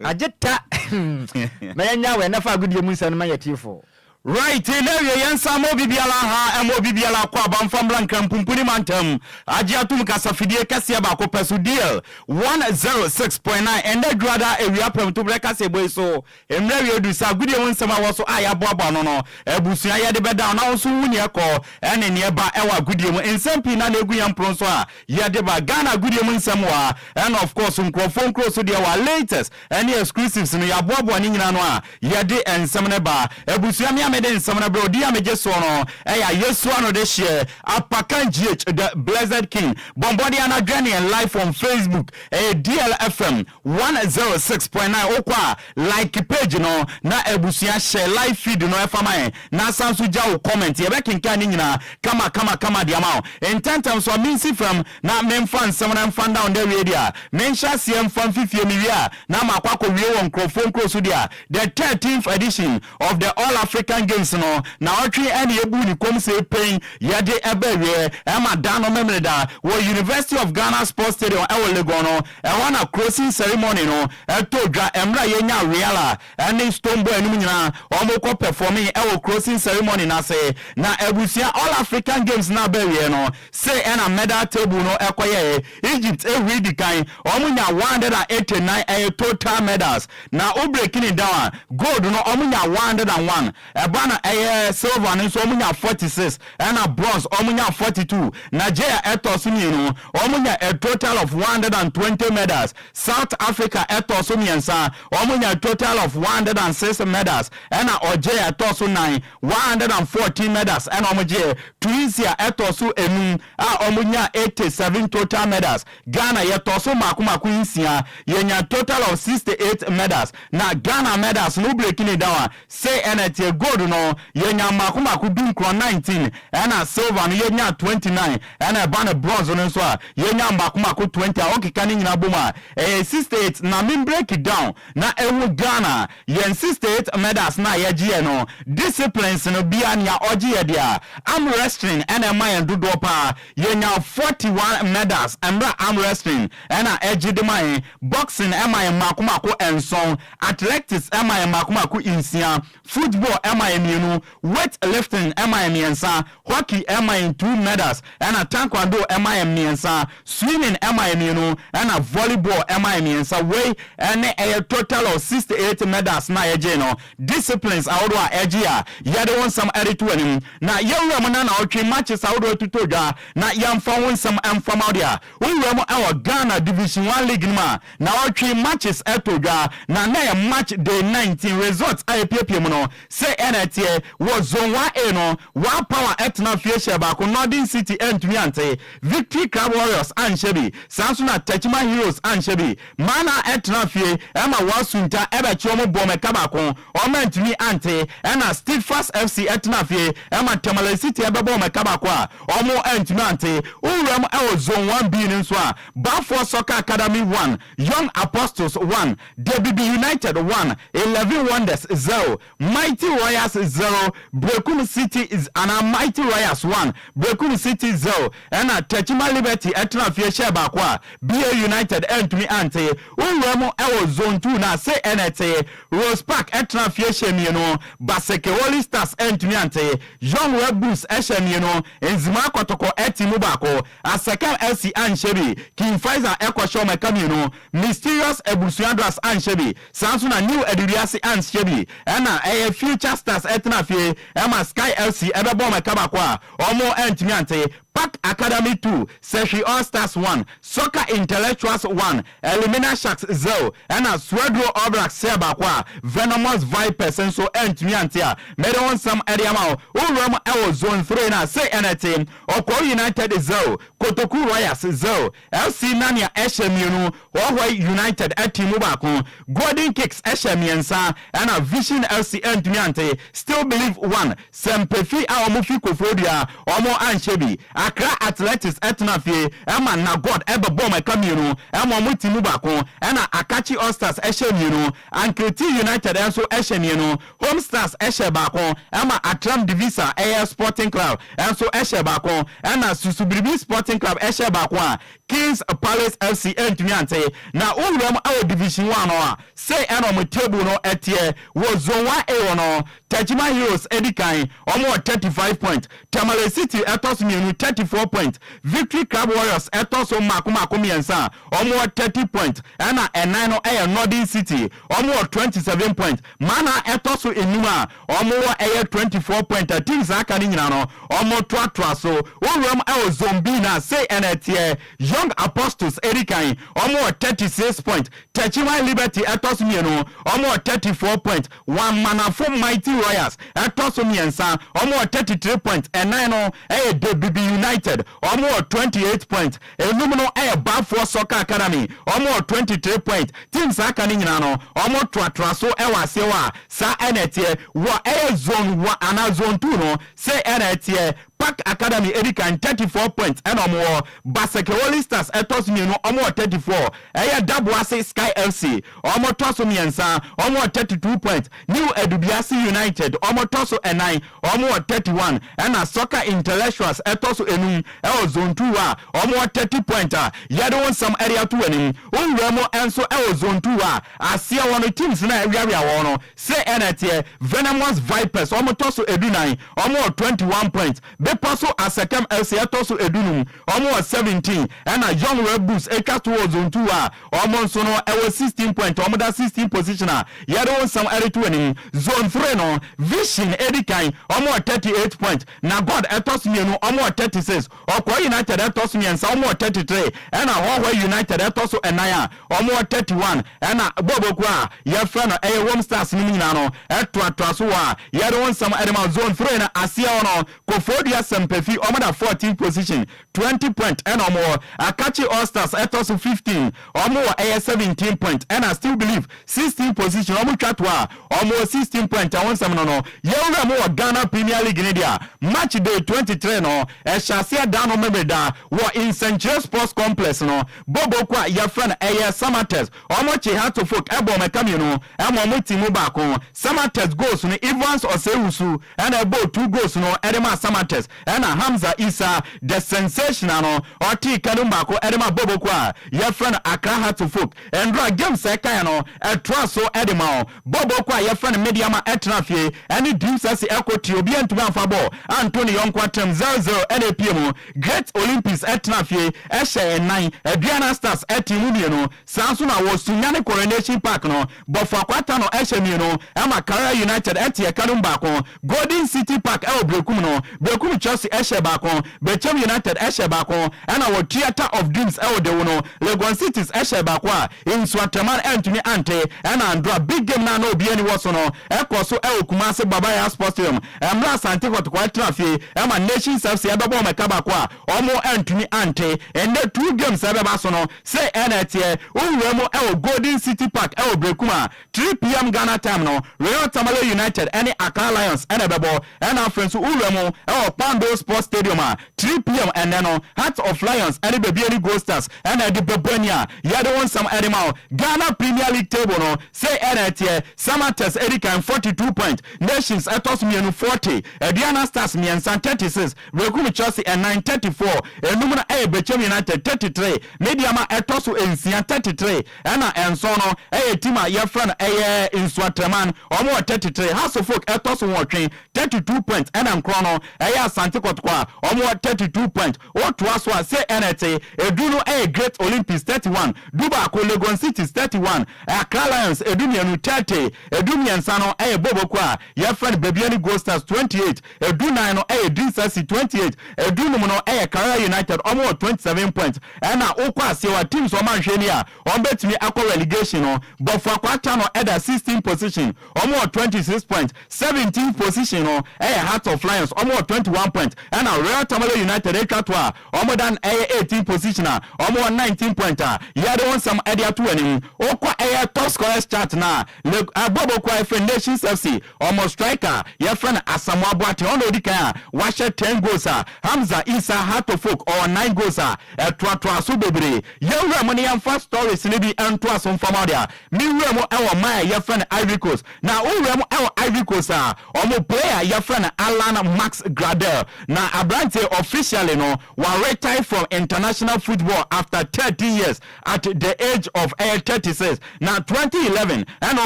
Agye ta! Ma yɛnya wɛ na fa agodie mu nsɛm no ma yɛn atiefoɔ. Right, na awiei yɛnsan ma obi biara ha, ɛma obi biara akɔ aba mfa mmra Nkran Pumpuni Mantam agye atom kasafidie kɛseɛ baako pɛ so, DL 106.9, ɛnnɛ Dwoada awia prɛmtoberɛ kaseɛbɔ yi so. Mmerɛ awiei du sɛ agodie ho nsɛm a ɛwɔ so a yɛaboaboa ano no, abusua yɛde bɛda wo na wo nso wohu nea ɛkɔ ne nea ɛba wɔ agodie mu. Nsɛm pii na na ɛgu yɛn mpono so a yɛde ba. Ghana agodie mu nsɛm wɔ ha, ɛna of course nkurɔfoɔ nkuro so deɛ wɔ ha, latest ɛne exclusives no yɛaboaboa ne nyinaa ano a yɛde nsɛm no ba. Abusua me a mede nsɛm no brɛ wo, din a megye soɔ no ɛyɛ Ayesu Anodehyeɛ Apakan GH the Blessed King. Bɔ mmɔden ara na join yɛn live on Facebook, ɛyɛ DLFM 106.9 Wokɔ a like page no na abusua share live feed no ɛfa ma yɛn na san so gya wo comment yɛbɛkenkan ne nyinaa kama kama kama de ama wo ntɛntɛm so a mensi fam na memfa nsɛm no mfa nda wo ndɛ wie deɛ a menhyɛ aseɛ mfa mfi fie mewie a na makɔ akɔwie wɔ nkurɔfoɔ nkuro so deɛ a the 13th edition of the All African Games no naɔtwe ɛne yɛbuu ne kɔm see pɛn yɛde ɛba awieɛ ɛma da no Memeneda wɔ University of Ghana Sports Stadium ɛwɔ Legon no ɛhɔ na closing ceremony no ɛtɔɔ dwa ɛmmerɛ a yɛnyaa Riala ɛne Stonebwoy nom nyinaa wɔn kɔ performing ɛwɔ closing ceremony no ase na abusua All African Games no aba awieɛ no sei ɛna medal table no ɛkɔyɛɛ Egypt ɛhuri di kan wɔn nya 189 ɛyɛ total medals Na wo breaki no down a, gold no ɔmo nya 101, ɛba. Ɛba na ɛyɛ silver no nso, wɔn nya 46, ɛna bronze wɔn nya 42. Nigeria ɛtɔ so mmienu, wɔn nya a total of 120 medals. South Africa ɛtɔ so mmiɛnsa, wɔn nya a total of 106 medals, ɛna Algeria ɛtɔ so nan, 114 medals ɛna wɔn gye. Tunisia ɛtɔ so enum a wɔn nya 87 total medals. Ghana yɛtɔ so mako mako nsia, yɛnya total of 68 medals. Na Ghana medals no, breaking it down a, sɛ ɛna tie, gold no yɛnya mako mako 19, 19, ɛna silver no yɛnya 29, ɛna ɛba no bronze no nso a, yɛnya mako mako 20 a ɔkeka ne nyinaa bom a, ɛyɛ 68. Na me break it down na ɛhu Ghana yɛn 68 medals na yɛgye yɛ no, disciplines no bia nea ɔgye yɛ deɛ, arm wrestling ɛna ɛma yɛn dodoɔ paa, yɛnya 41 medals. Mmerɛ arm wrestling ɛna ɛgye de ma yɛn, boxing ɛma yɛn mako mako 7, athletics ɛma yɛn mako mako 6, football ɛma yɛn mmienu, weight lifting ɛma yɛn mmiɛnsa, hockey ɛma yɛn two medals, ɛna taekwondo ɛma yɛn mmiɛnsa, swimming ɛma yɛn mmienu, ɛna volleyball ɛma yɛn mmiɛnsa. Wei ɛne ɛyɛ total of 68 medals na yɛgye no, disciplines ahodoɔ a ɛgye a yɛde wɔn nsɛm ɛde to anim. Na yɛwura mu na ɔtwe matches ahodoɔ tuto dwa na yɛmfa wɔn nsɛm ɛmfam adeɛ a wowura mu ɛwɔ Ghana Division One League no mu a, na ɔtwe matches ɛto dwa na yɛ match day 19 results a yɛpiepie mu no, sɛ ɛna ɛteɛ wɔ Zone 1A no, Wa Power ɛtena fie hyɛ baako, Northern City ɛntumi ante, Victory Club Warriors anhyɛ bi, saa nso na Techiman Heroes anhyɛ bi. Mana ɛtena fie ɛma Wasunta ɛbɛkye wɔn bɔ mɛka baako, wɔn antumi ante, ɛna Steadfast FC ɛtena fie ɛma Tamale City ɛbɛbɔ mɛka baako a wɔn antumi ante. Wowura mu ɛwɔ Zone 1B no nso a, Bafoɔ Soccer Academy 1, Young Apostles 1, Debibi United 1, 11 Wonders 0, Mighty Royals 0, Brekum City anaa Mighty Royals 1, Brekum City 0, ɛna Techiman Liberty ɛtena fie hyɛ baako a BA United ɛntumi ante. Wowura mu ɛwɔ Zone 2 na se ɛna ɛte, Rose Park ɛtena fie hyɛ mmienu, Baseke Holy Stars ɛntumi ante, Young Red Bulls ɛhyɛ mmienu, Nzima Kɔtɔkɔ ɛte mu baako, Asɛkɛm FC anhyɛ bi, King Faisal ɛkɔhyɛ ɔmo ɛka mmienu, Mysterious Ebusuadras anhyɛ bi, saa nso na New Adubiase anhyɛ bi, ɛna ɛyɛ Future Stars ɛtena fie ɛma Sky FC ɛbɛbɔ ɔmo ɛka baako a ɔmo ɛntumi ante. Park Academy 2, Sehwi All Stars 1, Soccer Intellectuals 1, Elimina Sharks 0, ɛna Swedro All Blacks hyɛ baako a Venomous Vipers nso ɛntumi ante a mɛde wɔn nsɛm ɛde ama wo. Wowura mu ɛwɔ Zone 3 na se ɛna ɛte, Ɔkɔɔ United 0, Kotoku Royals 0, FC Nania ɛhyɛ mmienu, Hohoe United ɛte mu baako, Golden Kicks ɛhyɛ mmiɛnsa, ɛna Vision FC ɛntumi ante, Still Believe 1, Sɛmpefi a wɔn fi Koforidua wɔn anhyɛ bi, Accra Athletics ɛtena fie ɛma Nagod ɛbɛbɔ wɔn ɛka mmienu ɛma wɔn ti mu baako, ɛna Akatsi All Stars ɛhyɛ mmienu, Ankreti United nso ɛhyɛ mmienu, Home Stars ɛhyɛ baako, ɛma Atram Divisa ɛyɛ Sporting Club ɛnso ɛhyɛ baako, ɛna Susubiribi Sporting Club ɛhyɛ baako a Kings Palace FC ɛntumi ante. Na wowura mu ɛwɔ Division One no a, sei ɛna ɔmo table no ɛteɛ. Wɔ Zone 1A wɔ no, Techiman Heroes edi kan, ɔmo wɔ 35 point, Tamale City ɛtɔ so mmienu, 34 point, Victory Club Warriors ɛtɔ so mmaako mmaako mmiɛnsa a ɔmo wɔ 30 point, ɛna ɛnan no ɛyɛ Northern City, ɔmo wɔ 27 point, Mana ɛtɔ so enum a ɔmo wɔ ɛyɛ 24 point. A teams aka ne nyinaa no, ɔmo toatoa so. Wowura mu ɛwɔ Zone B na sei ɛna ɛteɛ, Young Apostles edi kan, ɔmo wɔ 36 point, Techiman Liberty ɛtɔ so mmienu, ɔmo wɔ 34 point, One Manafo Mighty Royals ɛtɔ so mmiɛnsa, ɔmo wɔ 33 point, ɛnan no ɛyɛ Debibi United, ɔmo wɔ 28 point, enum no ɛyɛ Bafoɔ Soccer Academy, ɔmo wɔ 23 point. Teams aka ne nyinaa no, ɔmo toatoa so ɛwɔ aseɛ hɔ a saa ɛna ɛteɛ. Wɔ ɛyɛ Zone 1 anaa Zone 2 no, sɛ ɛna ɛteɛ, Park Academy edi kan, 34 points ɛna ɔmo wɔ, Baseke Holy Stars ɛtɔ so mmienu, ɔmo wɔ 34, ɛyɛ Daboase Sky FC ɔmo tɔ so mmiɛnsa, ɔmo wɔ 32 points, New Adubiase United ɔmo tɔ so ɛnan, ɔmo wɔ 31, ɛna Soccer Intellectuals ɛtɔ so enum ɛwɔ Zone 2 a ɔmo wɔ 30 point a yɛde wɔn nsɛm ɛde ato anim. Owura mu nso ɛwɔ Zone 2 a aseɛ wɔ no, teams na ɛwiawia wɔn no, sɛ ɛna ɛteɛ, Venomous Vipers ɔmo tɔ so 14, ɔmo wɔ 21 points. Bepɔ so Asɛkɛm FC ɛtɔ so 15, ɔmo wɔ 17, ɛna Young Red Bulls atwa to wɔ Zone 2 a ɔmo nso no ɛwɔ 16 point, ɔmo da 16 position a yɛde wo nsɛm ɛde anim. Zone 3 no, Vision edi kan, ɔmo wɔ 38 point, na God ɛtɔ so mmienu, ɔmo wɔ 36, Ɔkɔɔ United ɛtɔ so mmiɛnsa, ɔmo wɔ 33, ɛna Hɔhɔ United ɛtɔ so ɛnan a ɔmo wɔ 31, ɛna bɔɔboku a yɛfrɛ no ɛyɛ Home Stars no mu nyinaa no ɛtoatoa so wɔ a yɛde wo nsɛm ɛde ma. Zone 3 no aseɛ hɔ no, Kofodua Sɛmpɛfi, ɔmo da 14 position, 20 point ɛna ɔmo wɔ. Akakye All Stars ɛtɔ so 15, ɔmo wɔ ɛyɛ 17 point, ɛna Still Believe 16 position, ɔmo twa to a ɔmo wɔ 16 point. Ɛho nsɛm no yɛwura mu wɔ Ghana Premier League ne deɛ, match day 23 no ɛhyɛ aseɛ da no mmemme wɔ Nsɛnkyerɛ Sports Complex no. Bɔbɔku a yɛfrɛ no ɛyɛ Samartex, ɔmo kye Hearts of Oak ɛbɔ ɔmo ɛka mmienu ɛma ɔmo ti mu baako. Samartex goals no, Evans Ɔsɛwusu ɛna ɛbɔ two goals no ɛde ma Samartex, ɛna Hamza Isa the Sensational no ɔte kadum baako ɛde ma bɔbɔku a yɛfrɛ no Accra Hearts of Oak. Ɛndora games ɛkae no ɛtoa so ɛde ma o. Bɔbɔku a yɛfrɛ no Medeama ɛtena fie ɛne Dreams FC ɛkɔ tie, obi ntumi amfa bɔɔl anto ne yɔnko atam, 0-0 ɛna epie mu. Great Olympics ɛtena fie ɛhyɛ ɛnan, Aduana Stars ɛte mu mmienu. Saa nso na wɔ Sunyane Coronation Park no, Bɔfo Akwata no ɛhyɛ mmienu ɛma Karela United ɛte ɛka no baako. Golden City Park ɛwɔ Brekum no, Brekum Chelsea ɛhyɛ baako, Bechem United ɛhyɛ baako, ɛna wɔ Theatre of Dreams ɛwɔ Dewu no, Legon Cities ɛhyɛ baako a Nsuatɛman ɛntumi ante. Ɛna andora big game na na obi ani wɔ so no ɛkɔ so ɛwɔ Kumase Babayara Sports Stadium, ɛmmerɛ Asante Kɔtɔkɔ ɛtena fie ɛma Nations FC ɛbɛbɔ ɔmo ɛka baako a ɔmo ɛntumi ante. Ɛnɛ two games ɛbɛba so no sɛ ɛna ɛteɛ, owura mu ɛwɔ Golden City Park ɛwɔ Brekum a, 3 p.m. Ghana time no, Real Tamale United ɛne Accra Lions ɛna ɛbɛbɔ. Ɛna afei nso wura mu ɛwɔ Kpando Sports Stadium a, 3 p.m. ɛnɛ no, Heart of Lions ɛne Bibiani Gold Stars ɛna ɛde bɛbɔ ani a yɛde wɔn nsɛm ɛde ma o. Ghana Premier League table no sɛ ɛna ɛteɛ: Samartex ɛdi kan, 42 point, Nations ɛtɔ so mmienu, 40, Aduana Stars mmiɛnsa, 36, Brekum Chelsea ɛnan, 34, enum no ɛyɛ Bechem United, 33, Medeama ɛtɔ so nsia, 33, ɛna ɛnson no ɛyɛ team a yɛfrɛ no ɛyɛ Nsuatreman, wɔn wɔ 33. Hearts of Oak ɛtɔ so nwɔtwe, 32 point, ɛna nkorɔ no ɛyɛ Asante Kɔtɔkɔ a wɔn wɔ 32 point. Wotoa so a sɛ ɛna ɛte, edu no ɛyɛ Great Olympics, 31, 11 Legon Cities, 31, Accra Lions 12, 30, 13 no ɛyɛ Boboko a yɛfrɛ no Bibiani Gold Stars, 28, 14 no ɛyɛ Dreams FC, 28, 15 no ɛyɛ Karela United, wɔn wɔ 27 points. Ɛna wokɔ aseɛ wa teams wɔn ahwɛ ni a wɔn bɛtumi akɔ relegation no, Bɔfo Akwata no ɛda 16 position, wɔn wɔ 26 points. 17 position no ɛyɛ Heart of Lions, wɔn wɔ 21 points, ɛna Real Tamale United atwa to a wɔn dan ɛyɛ 18 position a wɔn wɔ 19 point a yɛde wɔn nsɛm ɛde ato anim. Wokɔ ɛyɛ top scorers chart na abɔbɔkɔ a yɛfrɛ Nations FC, ɔmo striker yɛfrɛ no Asamoah Boateng, ɔna odi kan a wahyɛ 10 goals, a Hamza Isa, Hearts of Oak, ɔwɔ 9 goals a ɛtoatoa so bebree. Yɛwura mu no, yɛmfa stories no bi ntoa so mfama de a mewura mu ɛwɔ man a yɛfrɛ no Ivory Coast. Na wowura mu ɛwɔ Ivory Coast a, ɔmo player yɛfrɛ no Alan Max Gradel, na aberanteɛ officially no wa retire from international football after 13 years at the age of 36. Na 2011 ɛna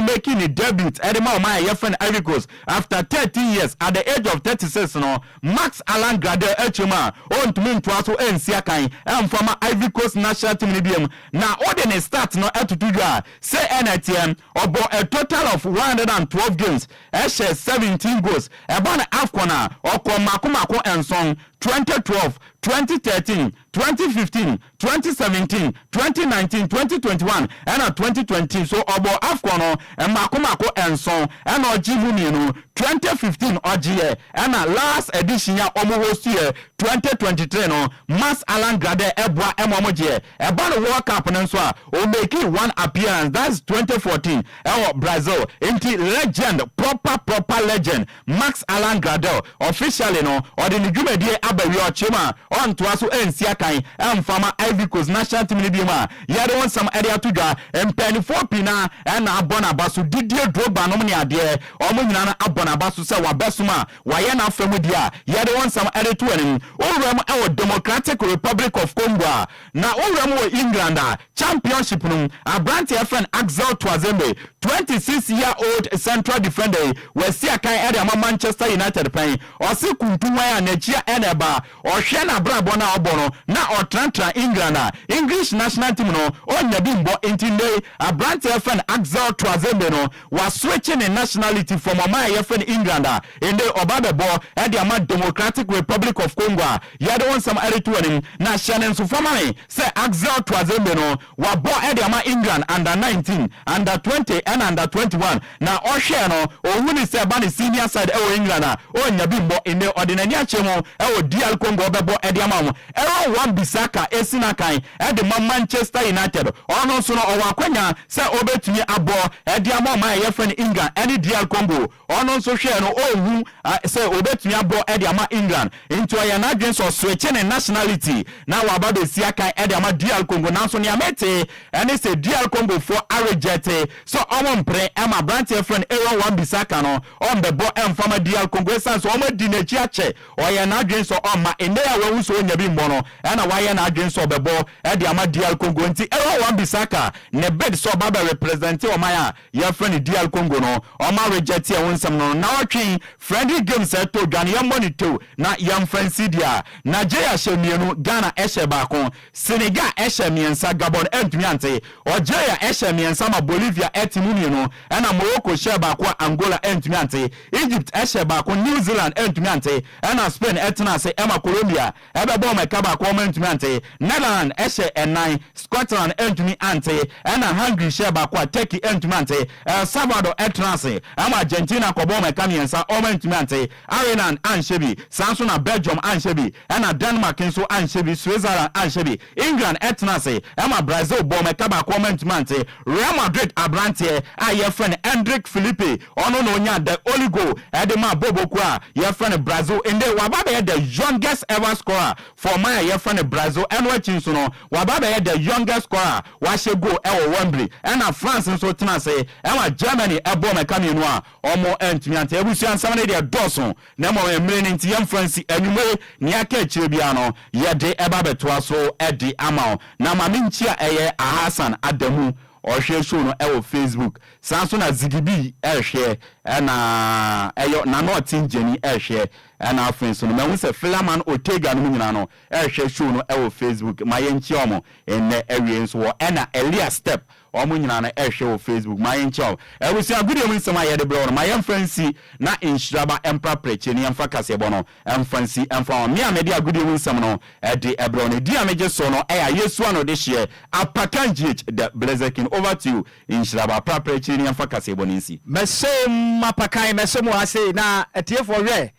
ɔmaking ne debut ɛde ma ɔman a yɛfrɛ no Ivory Coast. After 13 years at the age of 36 no, Max Alan Gradel akyi mu a ɔntumi ntoa so ɛnsi akan ɛmfa Ivory Coast national team no biam. Na ɔde ne start no ɛtoto dwa a sɛ ɛna ɛteɛ, ɔbɔ a total of 112 games, ɛhyɛ 17 goals. Ɛba no AFCON a, ɔkɔ mako mako nson: 2012, 2013, 2015, 2017, 2019, 2021 ɛna 2020. So ɔbɔ AFCON no mako mako nson ɛna ɔgye mu mmienu. 2015 ɔgyeɛ, ɛna last edition a ɔmo host yɛ 2023 no, Max Alan Gradel ɛboa ɛma ɔmo gyeɛ. Ɛba no World Cup no nso a, ɔmake one appearance, that's 2014 ɛwɔ Brazil. Nti legend, proper proper legend, Max Alan Gradel officially no ɔde ne dwumadie aba wie, ɔkyerɛ mu a ɔntoa so ɛnsi akan ɛmfama. Ivory Coast national team no biom a yɛde wo nsɛm de ato dwa. Mpaninfoɔ pii no ara na abɔ n'aba so, Didier Drogba nom ne adeɛ, wɔn nyinaa no abɔ n'aba so sɛ wabɛsom a wayɛ n'afa mu deɛ a yɛde wo nsɛm de to anim. Wo wura mu wɔ Democratic Republic of Congo a, na wo wura mu wɔ England a, Championship no mu, aberanteɛ a yɛfrɛ no Axel Tuanzebe, 26 year old central defender yi, wasi akan de ama Manchester United pɛn. Ɔse kuntu hwan a n'akyi a ɛna ɛba. Ɔhwɛ n'abrabɔ no a ɔbɔ no na ɔtenatena England a, English national team no ɔnnya bi mbɔ nti nnɛ yi aberanteɛ a yɛfrɛ no Axel Tuanzebe no waswitche ne nationality from ɔman a yɛfrɛ no England a nnɛ yi ɔba abɛbɔ de ama Democratic Republic of Congo a yɛde wo nsɛm reto w'anim na hyɛ no nso fa ma me sɛ Axel Tuanzebe no wabɔ de ama England under 19, under 20 ɛna under 21 na ɔhwɛɛ no ohunii sɛ ɛba ne senior side wɔ England a ɔnnya bi mmɔ. Nnɛ ɔde n'ani akyerɛ mu wɔ DR Congo ɔbɛbɔ de ama wɔn. Aaron Wan-Bissaka si n'akan de ma Manchester United. Ɔno nso no ɔwɔ akwanya sɛ ɔbɛtumi abɔ de ama ɔman a yɛfrɛ no England ne DR Congo. Ɔno nso hwɛɛ no ɔnhu sɛ ɔbɛtumi abɔ de ama England nti ɔyɛ n'adwene sɛ ɔswitche ne nationality na waba abɛsi akan de ama DR Congo. Nanso nea mete ne sɛ DR Congofoɔ arejɛte sɛ ɔmo mpere ma abranteɛ frɛ no Aaron Wan-Bissaka no ɔmbɛbɔ mfa ma DR Congo esiane sɛ ɔmo adi n'akyi akyɛ. Ɔyɛ n'adwene sɛ ɔmma. Nnɛ yi a wahu sɛ ɔnnya bi mmɔ no ɛna wayɛ n'adwene sɛ ɔbɛbɔ de ama DR Congo. Nti Aaron Wan-Bissaka ne bid sɛ ɔba bɛ represente ɔman a yɛfrɛ no DR Congo no ɔmo arejɛte ɛho nsɛm no. Nnawɔtwe yi friendly games a ɛtɔ dwa no yɛmmɔ no tew na yɛmfa nsi deɛ a Nigeria hyɛ mmienu, Ghana hyɛ baako. Senegal hyɛɛ mmiɛnsa, Gabon antumi ante. Algeria hyɛɛ mmiɛnsa ma Bolivia te mu mmienu, ɛna Morocco hyɛɛ baako a Angola antumi ante. Egypt hyɛɛ baako, New Zealand antumi ante, ɛna Spain tenaa ase ma Colombia bɛbɔɔ wɔn ɛka baako wɔn antumi ante. Netherlands hyɛɛ nnan, Scotland antumi ante, ɛna Hungary hyɛɛ baako a Turkey antumi ante. El Salvador tenaa ase ma Argentina kɔbɔɔ wɔn ɛka mmiɛnsa, wɔn antumi ante. Ireland anhyɛ bi, saa nso na Belgium anhyɛ bi, ɛna Denmark nso anhyɛ bi, Switzerland anhyɛ bi. England tenaa ase ma Brazil bɔɔ wɔn ɛka baako wɔn antumi ante. Real Madrid aberanteɛ a yɛfrɛ no Endrick Felipe, ɔno na ɔnyaa the only goal de maa Bobo kuo a yɛfrɛ no Brazil. Nnɛ waba abɛyɛ the youngest ever scorer for ɔman a yɛfrɛ no Brazil. Ɛno akyi nso no, waba abɛyɛ the youngest scorer a wahyɛ goal wɔ Wembley. Ɛna France nso tenaa ase ma Germany bɔɔ wɔn ɛka mmienu a Ɔmo antumi ante. Abusua nsɛm no deɛ dɔɔso na mmom mmere no nti yɛmfa nsi. Anwummere nea aka akyire biara no yɛde ɛba bɛtoa so de ama wo. Na ma menkyia ɛyɛ Ahasan Adamu ɔhwɛ show no ɛwɔ Facebook. Saa nso na Ziggy B ɛrehwɛ ɛna ɛyɛ Nana Ɔten Gyani ɛrehwɛ ɛna afei nso no mahu sɛ Philaman Ortega nom nyinaa no ɛrehwɛ show no ɛwɔ Facebook. Ma yɛnkyia ɔmo nnɛ awiei nso wɔ ɛna Elias Step Wɔn nyinaa no ɛhwɛ wɔ Facebook. Ma yɛnkyɛ wo. Abusua agodie mu nsɛm a yɛde brɛ wo no, ma yɛmfa nsi na nhyira ba mprapra akyire na yɛmfa kaseɛbɔ no mfa nsi mfa ma. Me a mede agodie mu nsɛm no de brɛ wo no, edin a megye so no yɛ Ayesu Ano Dehyeɛ Apakan GH The Blessed King. Over to you Nhyira ba prapra akyire na yɛmfa kaseɛbɔ no nsi. Mɛsom Apakan, mɛsom wɔ ha sei, na atiefoɔ hwɛ,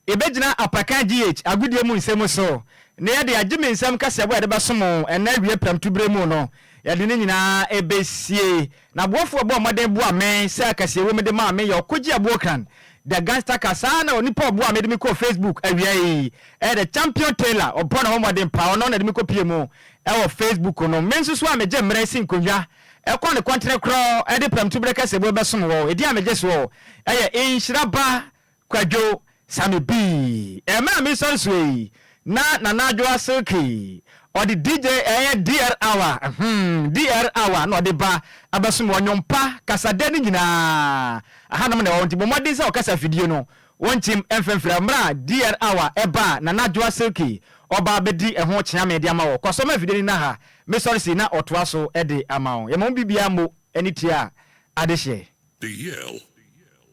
Yɛbɛgyina Apakan GH agodie mu nsɛm so na yɛde agye me nsɛm kaseɛbɔ a yɛde bɛsom wo ɛnnɛ awie prɛmtoberɛ mu no, yɛde ne nyinaa bɛsie. Na aboafoɔ a wɔbɔɔ mmɔden boa me sɛ kaseɛwɔ mu de maa me yɛ Ɔkogye Abuokran, The Gangster Car, saa ara na onipa a ɔboaa me de me kɔɔ Facebook awia yi yɛ The Champion Tailor, ɔbɔ ne ho mmɔden paa, ɔno na ɛde me kɔpie mu wɔ Facebook no. Me nso so a megye mmerɛ si nkonnwa kɔ ne kɔntene korɔ de prɛmtoberɛ kaseɛbɔ bɛsom wɔ, edin a megye soɔ yɛ Nhyira Ba Kwadwo Sammy B. Mmerɛ a mesɔre soɔ yi na Nana Adwoa Silky ɔde DJ ɛyɛ DR Hour hmm DR Hour na ɔde ba abɛsom wɔ nnwom pa kasadɛ no nyinaa ahanom na ɛwɔ nti bɔ mmɔden sɛ ɔkasa fidie no wonkyim mfimfiri mmerɛ a DR Hour ɛba a Nana Adwoa Silky ɔba abɛdi ɛho kyeame de ama wɔ kɔ so ma afidie no nna ha mesɔre sei na ɔtoa so de ama wo yɛma wo biribiara mmo ne tia adehyeɛ. DL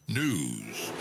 News.